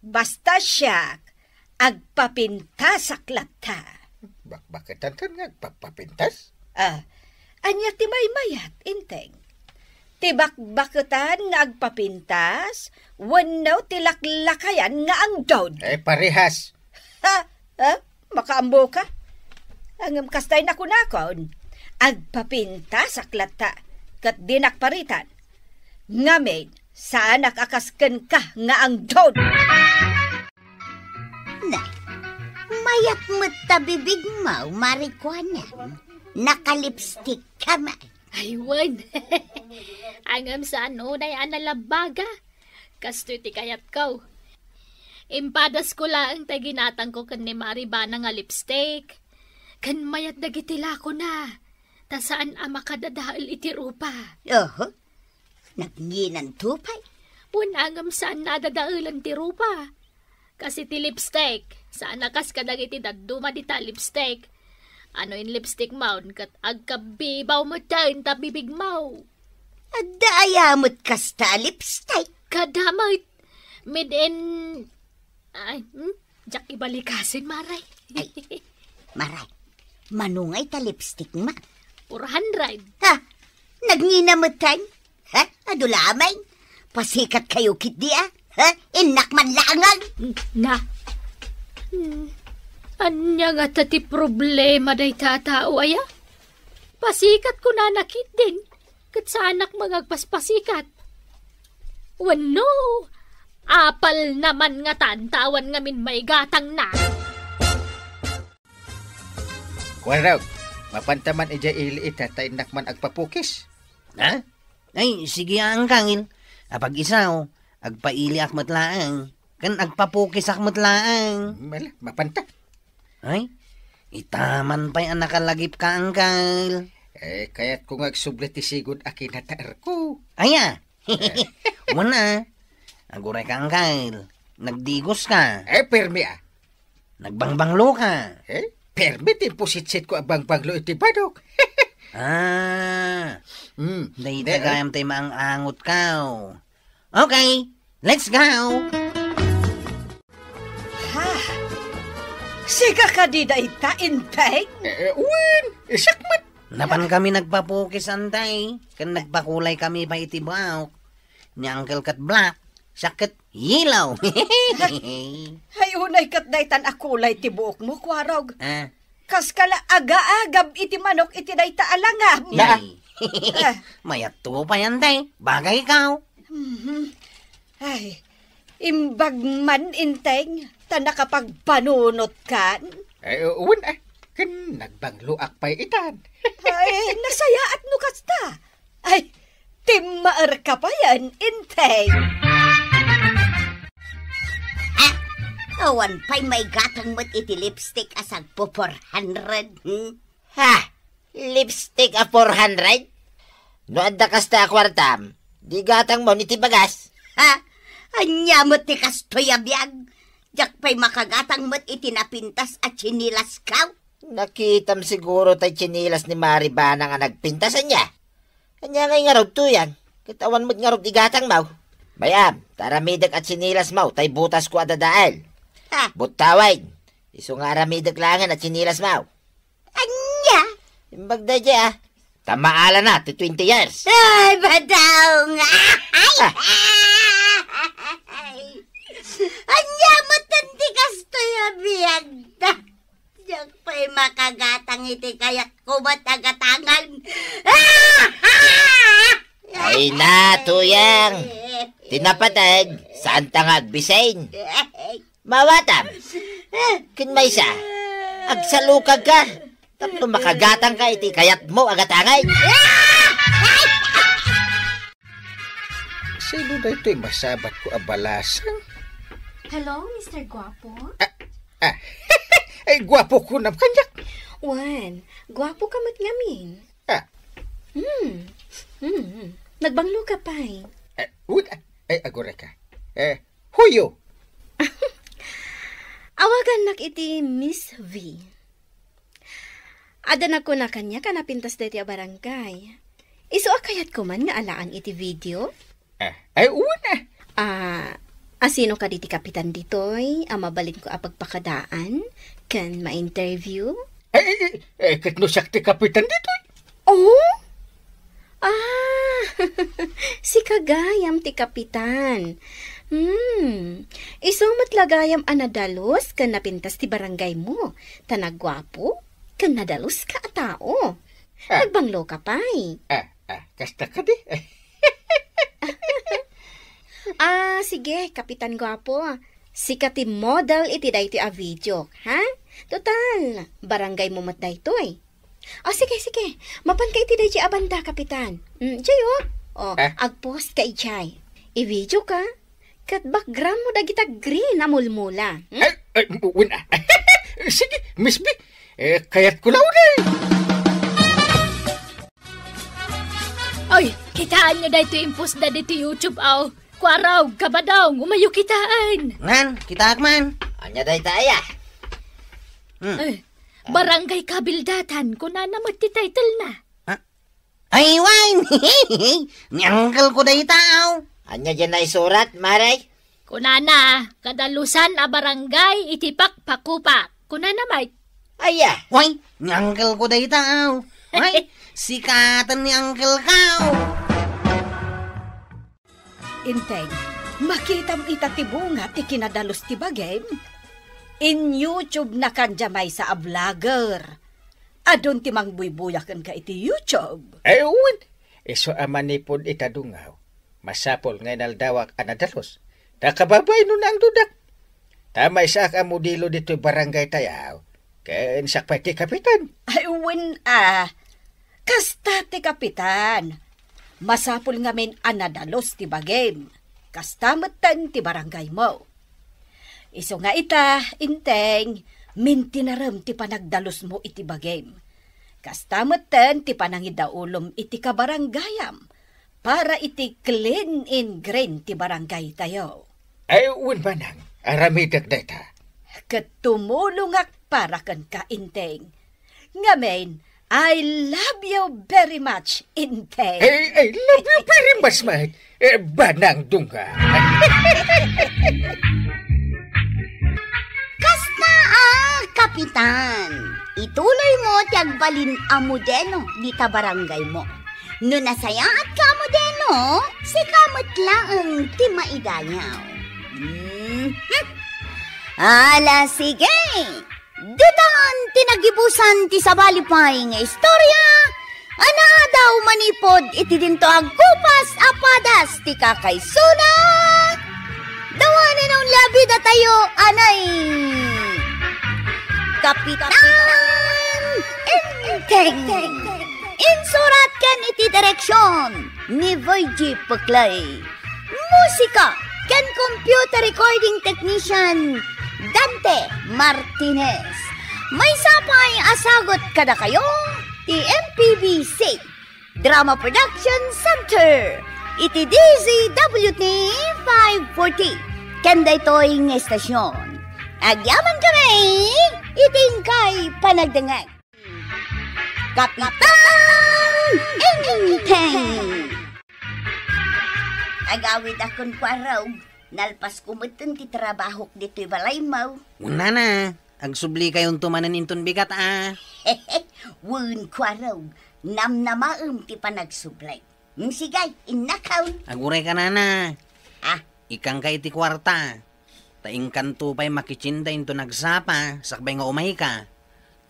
Basta siak, agpapintasak latta. Bakbaketankan nga agpapapintas? Ah, ania ti maymayat, Inteng? Ti bakbaketan nga agpapintas wenno ti laklakayan nga angdud? Eh, parehas. Ha? Ha? Makaammoka? Ngem kastay nakunakon, agpapintasak latta, ket dinak paritan. Ngamin, saanak a kas kenka nga angdon. Na, mayat met ta bibigmo, Marikuana. Nakalipstick ka man. Ay, wen. Ngem saan unay a nalabaga. Kastoy ti kayatko. Impadasko laeng ti ginatangko ken ni Maribana nga lipstick. Ken mayat dagiti lakona. Ta saan a makadadael iti rupa. Oho. Nagnginanto pay. Wen, ngem saan a dadaelen ti rupa. Kas iti lipstick, saan a kas kadagiti dadduma dita lipstick. Ano in lipstick maun ket agkabbibaw met ta bibigmo. Adda aya met kasta a lipstick? Kada met. Made in, ay, hmm? Diak ibalikasin, Maray. Ay, Maray, mano ngay ta lipstick ma? Four hundred. Ha? Nagngina met tay? Ha? Adu laeng? Pasikat kayo ketdi, a? Ha? Innak man laengen. Na. Hmm. Ania ngata ti problema dayta a tao, aya? Pasikat kunana ketdin, ket saanak nga agpaspasikat. Wenno, apalna man ngatan ta awan ngamin maigatangna. Kuarog, mapanta man idiay ili ita ta innak man agpapukis. Ha? Ay, sige a, Angkel. Apag-isu, agpailiak met laeng. Ken agpapukisak met laeng. Mala, mapanta. Ay, ita man pay a nakalagipka, Angkel. Eh, kayatko nga agsubli ti sigud a kinataerko. Aya? Wen a. Agurayka, Angkel. Nagdigoska. Eh, permi a. Nagbangbangloka. Eh, permi ti impositsitko a bangbanglo iti badok. Ah, Hmm. Dayta gayam tay maang-angotko. Okay, let's go! Ha? Sika kadi dayta, Enteng? Eh, eh, wen, isak met. Napankami nagpapukis, Enteng, ken nagpakulay kami pay iti buok. Ni Angkel ket black, siak ket yellow. Ay, unay ket daytan a kulay ti buokmo, Kuarog. Ah. Kas ka la agaagab iti manok iti dayta a langab. Ay. Ah. Mayatto pay, Enteng. Bagayko. Mhm. Ay, imbag man, Enteng, ta nakapagpanunotkan. Ay, wen, eh, ken nagbangloak pay itan. Ay, nasayaat no kasta. Ay, timmaerka payen, Enteng. Ah, awan pay maigatang met iti lipstick a sagpo four hundred, hmm? Ha? Lipstick a four hundred? No adda kasta a kuartam, di gatangmo iti bagas. Ha? Ania met ti kastoy a biag? Diak pay makagatang met iti napintas a tsinilasko. Nakitam siguro tay tsinilas ni Maribana nga nagpintas, ania? Ania ngay ngarud, Tuyang? Ket awan met ngarud igatangmo. Bay-am, ta aramidek a tsinilasmo tay butasko a dadael. Ha? Buttawen, isu nga aramidek laengen a tsinilasmo. Ania? Imbag daydiay, a. Ta maalana ti twenty years. Ay, badawnga! Ay! Ah. Ania met ti kastoy a biagda? Diak pay makagatang iti kayatko met a gatangan. Ay na, Tuyang! Ti napateg, saanta nga agbisin. Maawatam. Ken maysa, agsalukagka tapno makagatangka iti kayatmo a gatangen. Sino daytoy masabatko a balasang? Hello, Mister Guapo? Ah, ah. Ay, guapo kunam kaniak. Wen, guapo ka met ngamin. Ah. Hmm. Hmm. Nagbanglo ka pay. Eh, wait, ah. Ay, agurayka. Eh, who you? Awagannak iti Miss V. Adda nagkuna kaniak a napintas daytoy a barangay. Isu a kayatko man nga alaan iti video? Eh, ay, una. Ah, asino kadi ti kapitan ditoy a mabalinko a pagpakadaan ken ma-interview? Eh, eh, eh, eh, ket no siak ti kapitan ditoy? Oh? Ah, sika gayam ti kapitan. Hmm, isu met la gayam a nadalus ken napintas ti barangaymo, ta nagguapo ken nadaluska a tao. Ah. Nagbanglo ka pay. Ah, ah, kasta kadi? Ah, sige, Kapitan Guapo. Sika ti model iti daytoy a video, ha? Total, barangaymo met daytoy. O, sige, sige. Mapanka iti daytoy a banda, Kapitan. Mm, jay, o. O, Ah? Agpost ka idiay. I-video ka. Ket background mo dagita green a mulmula. Hmm? Ay, ay, wen, ah. Sige, Miss B. Eh, kayat ko launay. Oy, kitaenyo daytoy impost da ditoy YouTube, aw. Kuaraw, Kabadong, umayo kitaen. Nan, kitaak man. Ania dayta aya? Hmm. Eh, Barangay Kabildatan, kunana met ti title na. Ah? Ay, wen! Ni uncle ko dayta, aw. Ania diay naisurat, Mare? Kunana, kadalusan a barangay iti Pakpakupak. Kunana met. Aya? Way, ni uncle ko dayta, aw. Way, sikaten ni uncle ko. Inteng, makitam ita ti bunga ti kinadalus ti bagim? In-YouTube na kan dia maysa a vlogger. Adun ti mangbuybuya kenka iti YouTube. Ay, wen. Isu a manipud ita dungaw, masapul nga inaldawak a nadalus. Ta kababain no nangdudak. Ta maysaak a modelo ditoy barangay tayo. Ken siak pay ti kapitan. Ay, wen a. Kasta ti kapitan. Masapul ngamin a nadalus ti bagim. Kasta metten ti barangaymo. Isu nga ita, Inteng, mintinarem ti panagdalusmo iti bagim. Kasta metten ti panangidaulom iti kabarangayam para iti clean and green ti barangay tayo. Ay, wen manang, aramidek dayta. Ket tumulongak para kenka, Inteng. Ngamin, I love you very much, Inteng. Ay, I love you very much, Mike. Eh, banang dunga. Kasta a, Kapitan. Ituloy mo ti agbalin a modelo dita barangay mo. No nasayaat ka a modelo, sika met laeng ti maidayaw. Mhm. Ala, sige. Ditan ti nagibusan ti sabali pay nga istorya a naadaw manipud iti dinto a gupas a padas ti kakaisuna. Dawanen a unlabidatayo anay Kapitan Enteng. Insurat ken iti direksyon ni Virgie Puclay. Musika ken computer recording technician, Dante Martinez. Maysa pay a sagut kadakayo ti M P B C Drama Production Center iti D Z W T five forty. Ken daytoy nga estasyon, agyaman kami iti inkay panagdengngeg. Kapitan Enteng! Agawid a ken Kuarog, nalpas ko metten ti trabahok ditoy balaymo. Wen, nana, agsubli kayonto manen inton bigat a. Wen, Kuarog, namnamaem ti panagsubli. Sige, innakon. Aguray ka, nana. Ah? Ikkanka iti kuarta. Ta inkanto pay makitchendainto nagsapa sakbay nga umayka.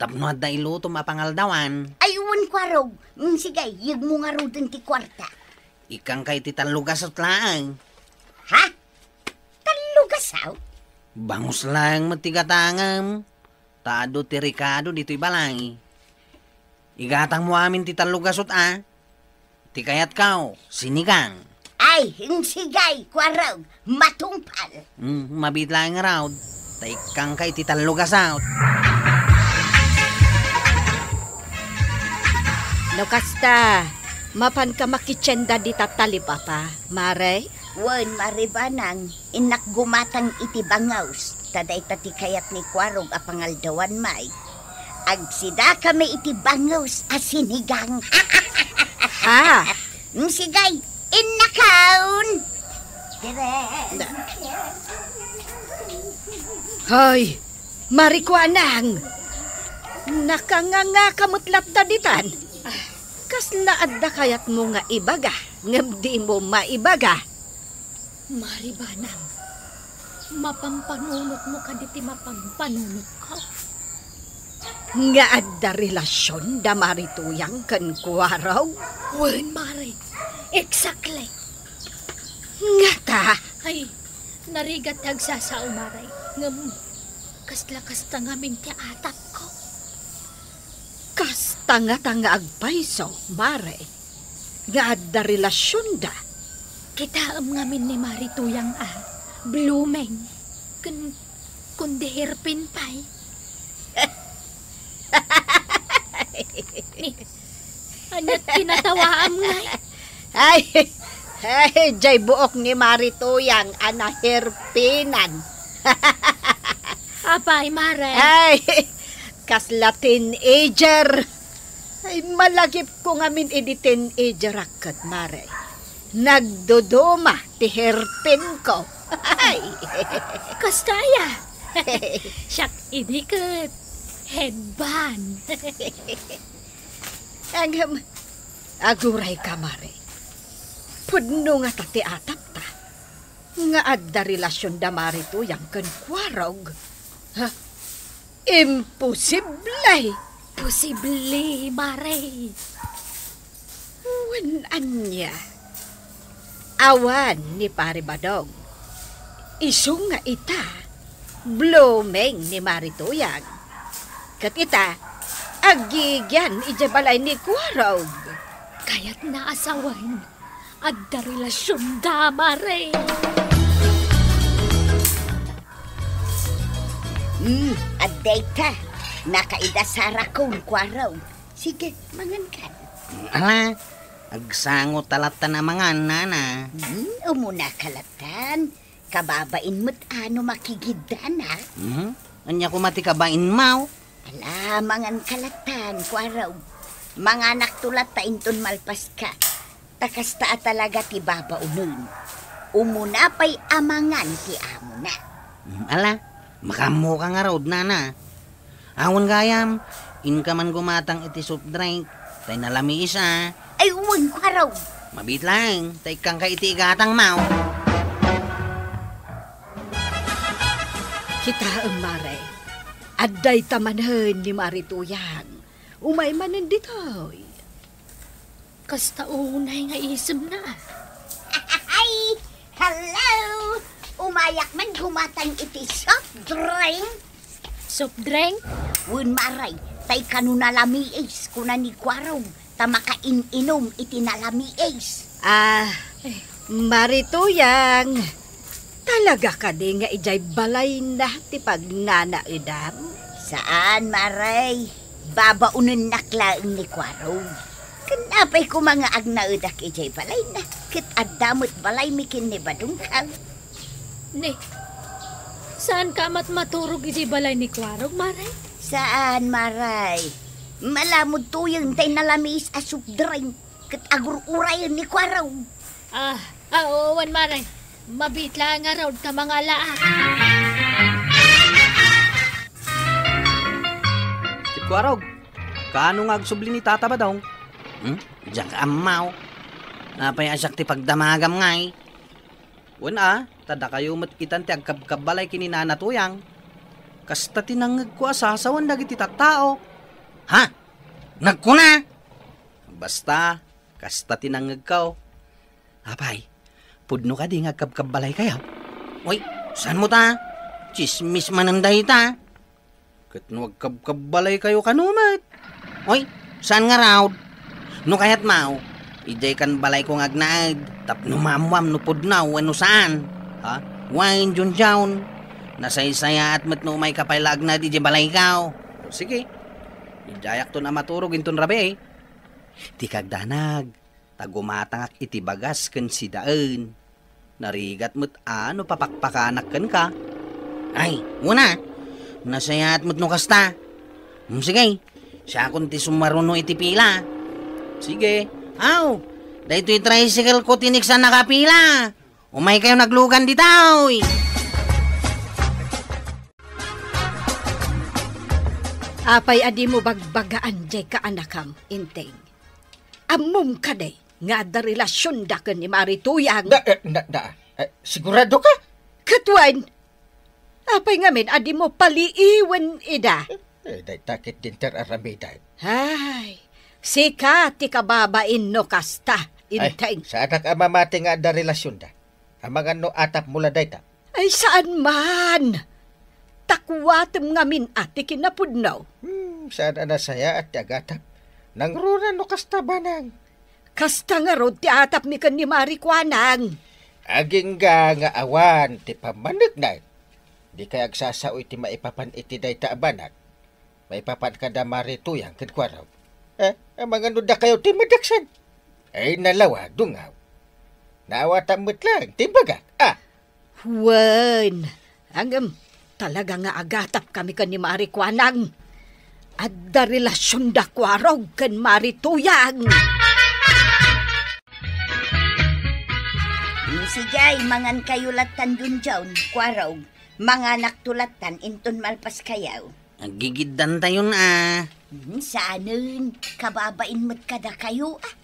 Tapno adda ilutom a pangaldawan. Ay, wen, Kuarog. Mm, sige, yegmo ngaruden ti kuarta. Ikkanka iti tallogasot laeng. Ha? Tallogasot? Bangus laeng met ti gatangem. Ta adu ti rekado ditoy balay. Igatangmo amin ti tallogasot a. Ti kayatko, sinigang. Ay, insigay, Kuarog, matungpal. Hmm, mabiit laeng ngarud. Ta ikkanka iti tallogasot. No kasta, mapanka makitchendain dita talipapa, Mare? Wen, Mare Banang, innak gumatang iti bangus, ta dayta ti kayat ni Kuarog a pangaldawan, may. Agsidakami iti bangus a sinigang. Ha? Mm, sige, innakon. Dire. Hay, Mare Kuanang! Nakangangaka met latta ditan. Kasla adda kayatmo nga ibaga, ngem dimo maibaga. Mare Banang, mapampanunotmo kadi ti mapampanunotko? Nga adda relasion da Mare Tuyang ken Kuarog? Wen, Mare. Exactly. Ngata! Ay, narigat ti agsasao, Mare. Ngem, kasla kasta ngamin ti atapko. Kasta ngata nga agpayso, Mare, nga adda relasionda. Kitaem ngamin ni Mare Tuyang a blooming ken kundi hairpin pay. Ni, ania ti natawaam ngay? Ay, ay, jay buok ni Mare Tuyang a nahairpinan. Apay, Mare? Ay, kasla teenager. Ay, malagipko ngamin idi teenager-ak ket, Mare. Nagduduma ti hairpinko. Ay. Kasta aya? Siak idi ket headband. Ngem, agurayka, Mare. Pudno ngata ti atapta nga adda relasionda Mare Tuyang ken Kuarog. Ha? Imposible! Posible, Mare. Wen ania? Awan ni Pare Badong. Isu nga ita, blooming ni Mare Tuyang. Ket ita, agigian idiay balay ni Kuarog. Kayatna a sawen, adda relasionda, Mare. Hmm, adda ita. Nakaida sarakon, Kuarog. Sige, mangan ka. Ala, agsango ta latta a mangan, nana. Hmm, umuna ka lattan. Kababain met a no makigidana. Mhm. Ania koma ti kabainmo? Ala, mangan ka lattan, Kuarog. Manganakto latta inton malpaska. Ta kasta a talaga ti babaonen. Umuna pay a mangan ti amona. Mm, ala, makaammoka ngarud, nana. Awan gayam, inka man gumatang iti soft drink, tay nalamiis a. Ay, wen, Kuarog. Mabiit laeng, ta ikkanka iti igatangmo. Kitaem, Mare. Adda ita manen ni Mare Tuyang. Umay manen ditoy. Kasta unay nga isemna. Ay, hello! Umayak man gumatang iti soft drink. Soft drink? Wen, Mare, tay kano nalamiis, kuna ni Kuarog, ta makain-inom iti nalamiis. Ah, Mare Tuyang, talaga kadi nga idiay balayna ti pagnanaedam? Saan, Mare. Babaonennak laeng ni Kuarog. Ken apay koma nga agnaedak idiay balayna, ket adda met balaymi ken ni Badongko. Ni, saanka met maturog idiay balay ni Kuarog, Mare? Saan, Mare. Malamud tuyen tay nalamiis a soft drink. Ket agur-urayen ni Kuarog. Ah, ah, oo, wen, Mare. Mabiit laeng ngarud ta mangalaak. Ti Kuarog, kaano nga agsubli ni Tata Badong? Hmm? Diak ammo. Apay a siak ti pagdamagam ngay? Wen a, ta dakayo met itan ti agkabkabbalay ken ni Nana Tuyang. Kasta ti nangngegko a sasawen dagiti tattao. Ha? Nagkuna? Basta, kasta ti nangngegko. Apay, pudno kadi nga agkabkabbalaykayo? Oy, saanmo ta? Tsismis manen dayta. Ket no agkabkabbalaykayo, kano met? Oy, saan ngarud? No kayatmo, idiay kan balayko nga agnaed, tapno maammoam no pudno wenno saan. Ha? Wen, Junjun. Nasaysayaat met no umayka pay la agnaed idiay balayko. O, sige. Idiayakton a maturog inton rabii. Dika agdanag, ta gumatangak iti bagas ken sidaen. Narigat met a no papakpakanak kenka. Ay, wen a, nasayaat met no kasta. Hmm, sige, siakon ti sumaruno iti pila. Sige. Aw, daytoy tricycle ko ti ineksan a kapila. Umaykayo naglugan ditoy. Apay a dimo bagbagaan diay kaanakam, Enteng? Ammom kadi nga adda relasionda ken ni Mari Tuyang? Da, eh, da, da. Eh, sigurado ka? Ket wen, apay ngamin a dimo paliiwen ida? Eh, dayta ket dinter aramidem. Ay, sika ti kababain no kasta, Ay, Enteng. Saanak a mamati nga adda relasionda. Amangan no atapmo la dayta. Ay, saan man! Takuatem ngamin a ti kinapudno. Hmm, saan a nasayaat ti agatap. Nangruna no kasta banang. Kasta ngarud ti atapmi ken ni Mari Kuanang. Agingga nga awan ti pammanekna. Dikay agsasao iti maipapan iti dayta a banag. Maipapan kada Mari Tuyang ken Kuarog. Eh, amangan no dakayo ti madaksan. Ay, nalawa, dungaw. Naawatam met lang ti bagak. Ah! Wen, ngem, talaga nga agatap kami ken ni Mari Kuanang. Adda relasionda Kuarog ken Mari Tuyang. Sige, mangan kayo lattan, Junjun, Kuarog. Manganakto lattan inton malpas kayo. Aggigiddantayon a. Hmm, saanen, kababain met kada kayo, ah.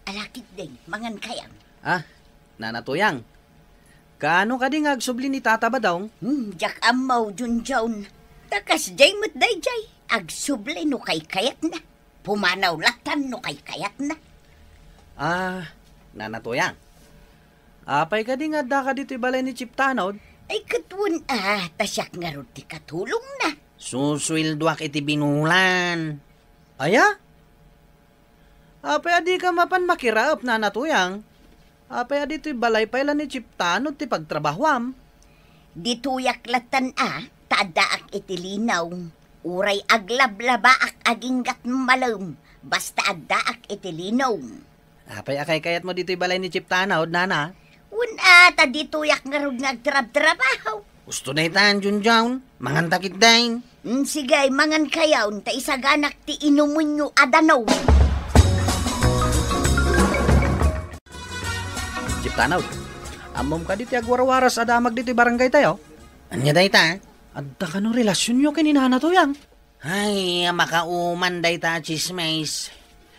Alakit din, mangan kayo. Ah, Nana Tuyang, kaano kadi nga agsubli ni Tata Badong? Hmm, diak ammo, Junjun. Ta kasdiay met daydiay, agsubli no kaykayatna. Pumanaw lattan no kaykayatna. Ah, Nana Tuyang, apay kadi nga adda ka ditoy balay ni Chief Tanod? Ay, ket wen a, ta siak ngarud ti katulongna. Susueldoak iti binulan. Aya? Apay a dika mapan makiraep, Nana Tuyang? Apay a ditoy balay pay la ni Chief Tanod ti pagtrabahoam? Ditoyak lattan a, ta addaak iti linaw. Uray aglablabaak aginggat malem, basta addaak iti linaw. Apay a kaykayatmo ditoy balay ni Chief Tanod, Nana? Wen a, ta ditoyak ngarud nga agtrabtrabaho. Usto daytan, Junjun. Manganta ketdin. Mm, sige, mangan kayon, ta isaganak ti inumenyo a danum. Chief Tanod, ammom kadi ti agwarwaras a damag ditoy barangay tayo? Ania dayta? Adda kano relasionyo ken ni Nana Tuyang? Ay, makauman dayta a tsismis.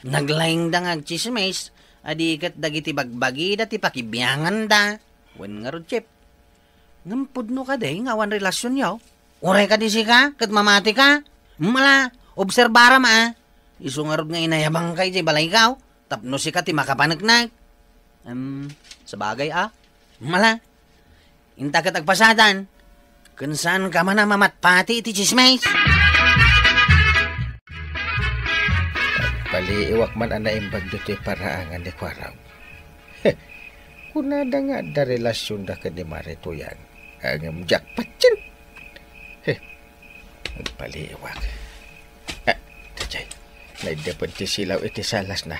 Naglaingda nga agtsismis, a di ket dagiti bagbagida ti pakibianganda. Wen ngarud, Chief, ngem pudno kadi nga awan relasionyo? Uray kadi sika ket mamatika? Mala, obserbaram a. Isu ngarud nga inayabangka idiay balaykaw tapno sika ti makapaneknek. Em, sabagay a. Mala, inta ket agpasadan. Ken saanka man a mamatpati iti tsismis. Paliiwak man a naimbag ditoy paraangan ni Kuarog. Kunada nga adda relasionda ken ni Mari Tuyang. Ngem diak patien. He, agpaliiwak. Ah, daydiay, naiddepen ti silaw iti salasna.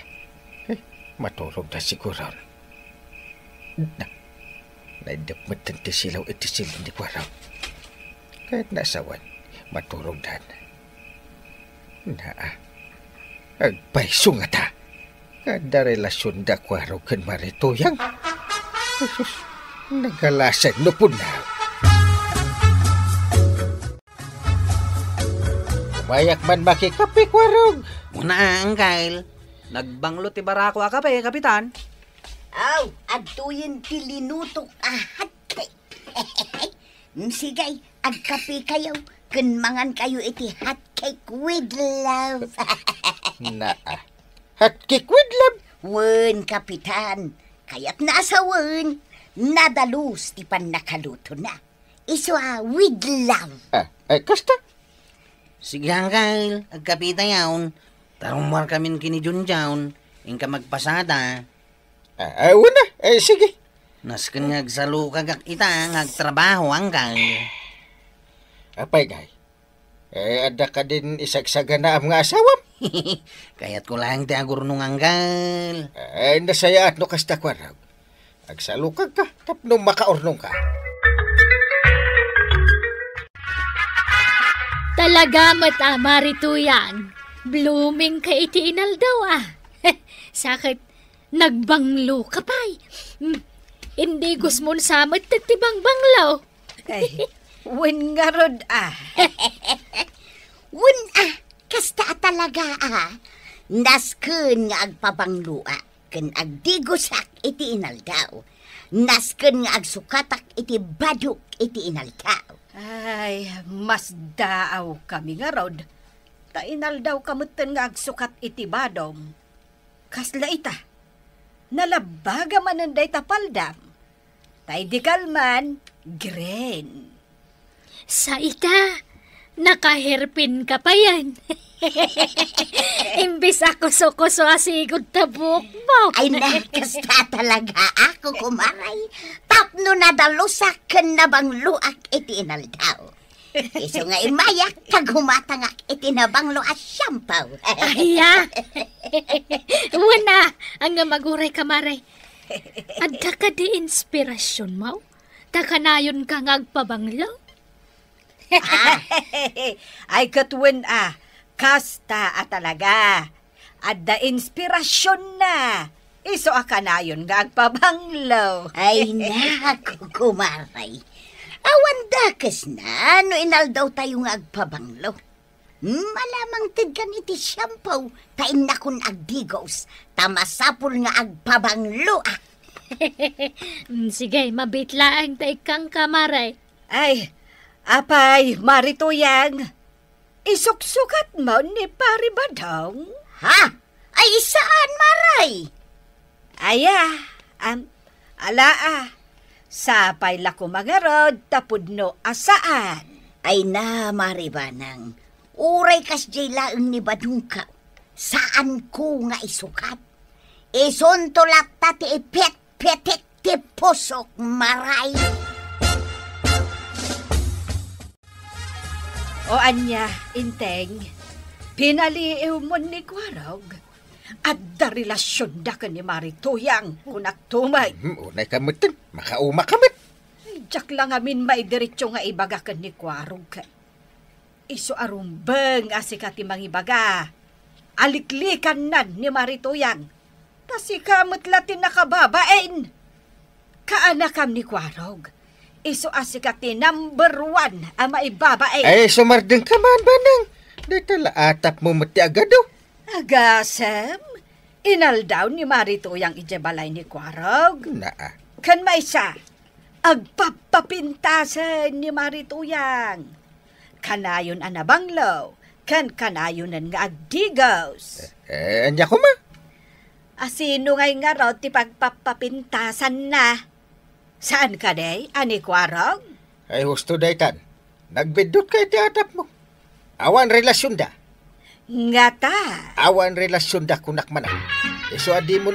He, maturogda siguron. Na, naiddep metten ti silaw iti silin ni Kuarog. Ket naasawen, maturogdan. Naa, agpayso ngata. Adda relasionda Kuarog ken Mari Tuyang. Jesus, nagalasen no punaw. Umayak man makikape, Kuarog. Una, Angkel. Nagbanglo ti barako a kape, Kapitan. Aw, adtoyen ti linutok a hotcake. Mm, sige, agkape kayo, ken mangan kayo iti hotcake with love. Naa. Hotcake with love? Wen, Kapitan. Kayatna a sawen, nadalus ti pannakalutona. Isu a with love. Ah, ay, kasta? Sige, Angkel, agkape tayon. Ta rummuarkamin ken ni Junjun, inka magpasada. Ah, ah, una, eh, sige. Nasken nga agsalukagak ita nga agtrabaho, Angkel. Apay, ngay? Eh, adda kadin isagsaganaam nga asawam? Kayatko laeng ti agurnong, Angkel. Eh, nasayaat no kasta, Kuarog. Agsalukagka tapno makaurnongka. Talaga met a, Mari Tuyang. Blooming ka iti inaldaw a. Sa ket, nagbanglo ka pay. Hmm. Indi gusmon sa met ti bangbanglo. Ay, wen ngarud a. Wen a, kasta a talaga a. Nasken nga agpabangloak ken agdigosak iti inaldaw. Nasken nga agsukatak iti badok iti inaldaw. Ay, masdaaw kami ngarud. Ta inaldaw ka metten nga agsukat iti badom. Kasla ita, nalabbaga manen dayta paldam. tay di kalman, green. Sa ita, naka-hairpin ka payen. Imbes a kuso-kuso a sigud ta buokmo. Ay, na, kasta talaga ako, kumaray. Tapno nadalusak ken nabangloak iti inaldaw. Isu nga immayak, ta gumatangak iti nabanglo a shampoo. Aya. Wen a, ania, aguray, kumaray. Adda kadi inspirasionmo? Ta kanayon ka nga agpabanglo? Ah, ay, ket wen a, kasta a talaga. Adda inspirasionna. Isu a kanayon nga agpabanglo. Ay, naku, kumaray. Awan dakesna no inaldawtayo nga agpabanglo. Hmm, alamang tedkan iti shampoo, ta innakon agdigos, ta masapul nga agpabangloak. Mm, sige, mabiit laeng ta ikkan, kumaray. Ay, apay, Mari Tuyang, isuksukatmo ni Pari Badong? Ha? Ay, saan, Maray? Aya, am, ala a, sapay la koma ngarud ta pudno a saan. Ay na, Mari Banang, uray kasdiay laeng ni Badongko, saanko nga isukat. Isunto latta ti ipitpitik ti pusok, Maray. O ania, Inteng, pinaliiwmon ni Kuarog? Adda relasionda ken ni Mari Tuyang, kunak tumet. Hmm, unay ka metten, makauma ka met. Ay, diak la ngamin maidiretso nga ibaga ken ni Kuarog. Isu a rumbeng a sika ti mangibaga. Aliklikannan ni Mari Tuyang. Ta sika met la ti nakababain. Kaanakam ni Kuarog. Isu a sika ti number one a maibabain. Ay, sumardeng ka man, Banang. Dayta la atapmo met ti agadu. Agasem, inaldaw ni Mari Tuyang idiay balay ni Kuarog. Naa. Ken maysa, agpappapintasen ni Mari Tuyang. Kanayon a nabanglo, ken kanayonen nga agdigos. Eh, ania koma? Asino ngay ngarud ti pagpappapintasanna? Saan kadi a ni Kuarog? Ay, husto daytan. Nagbiddutka iti atapmo. Awan relasionda. Ngata? Awan relasionda, kunak man. Isu a dimon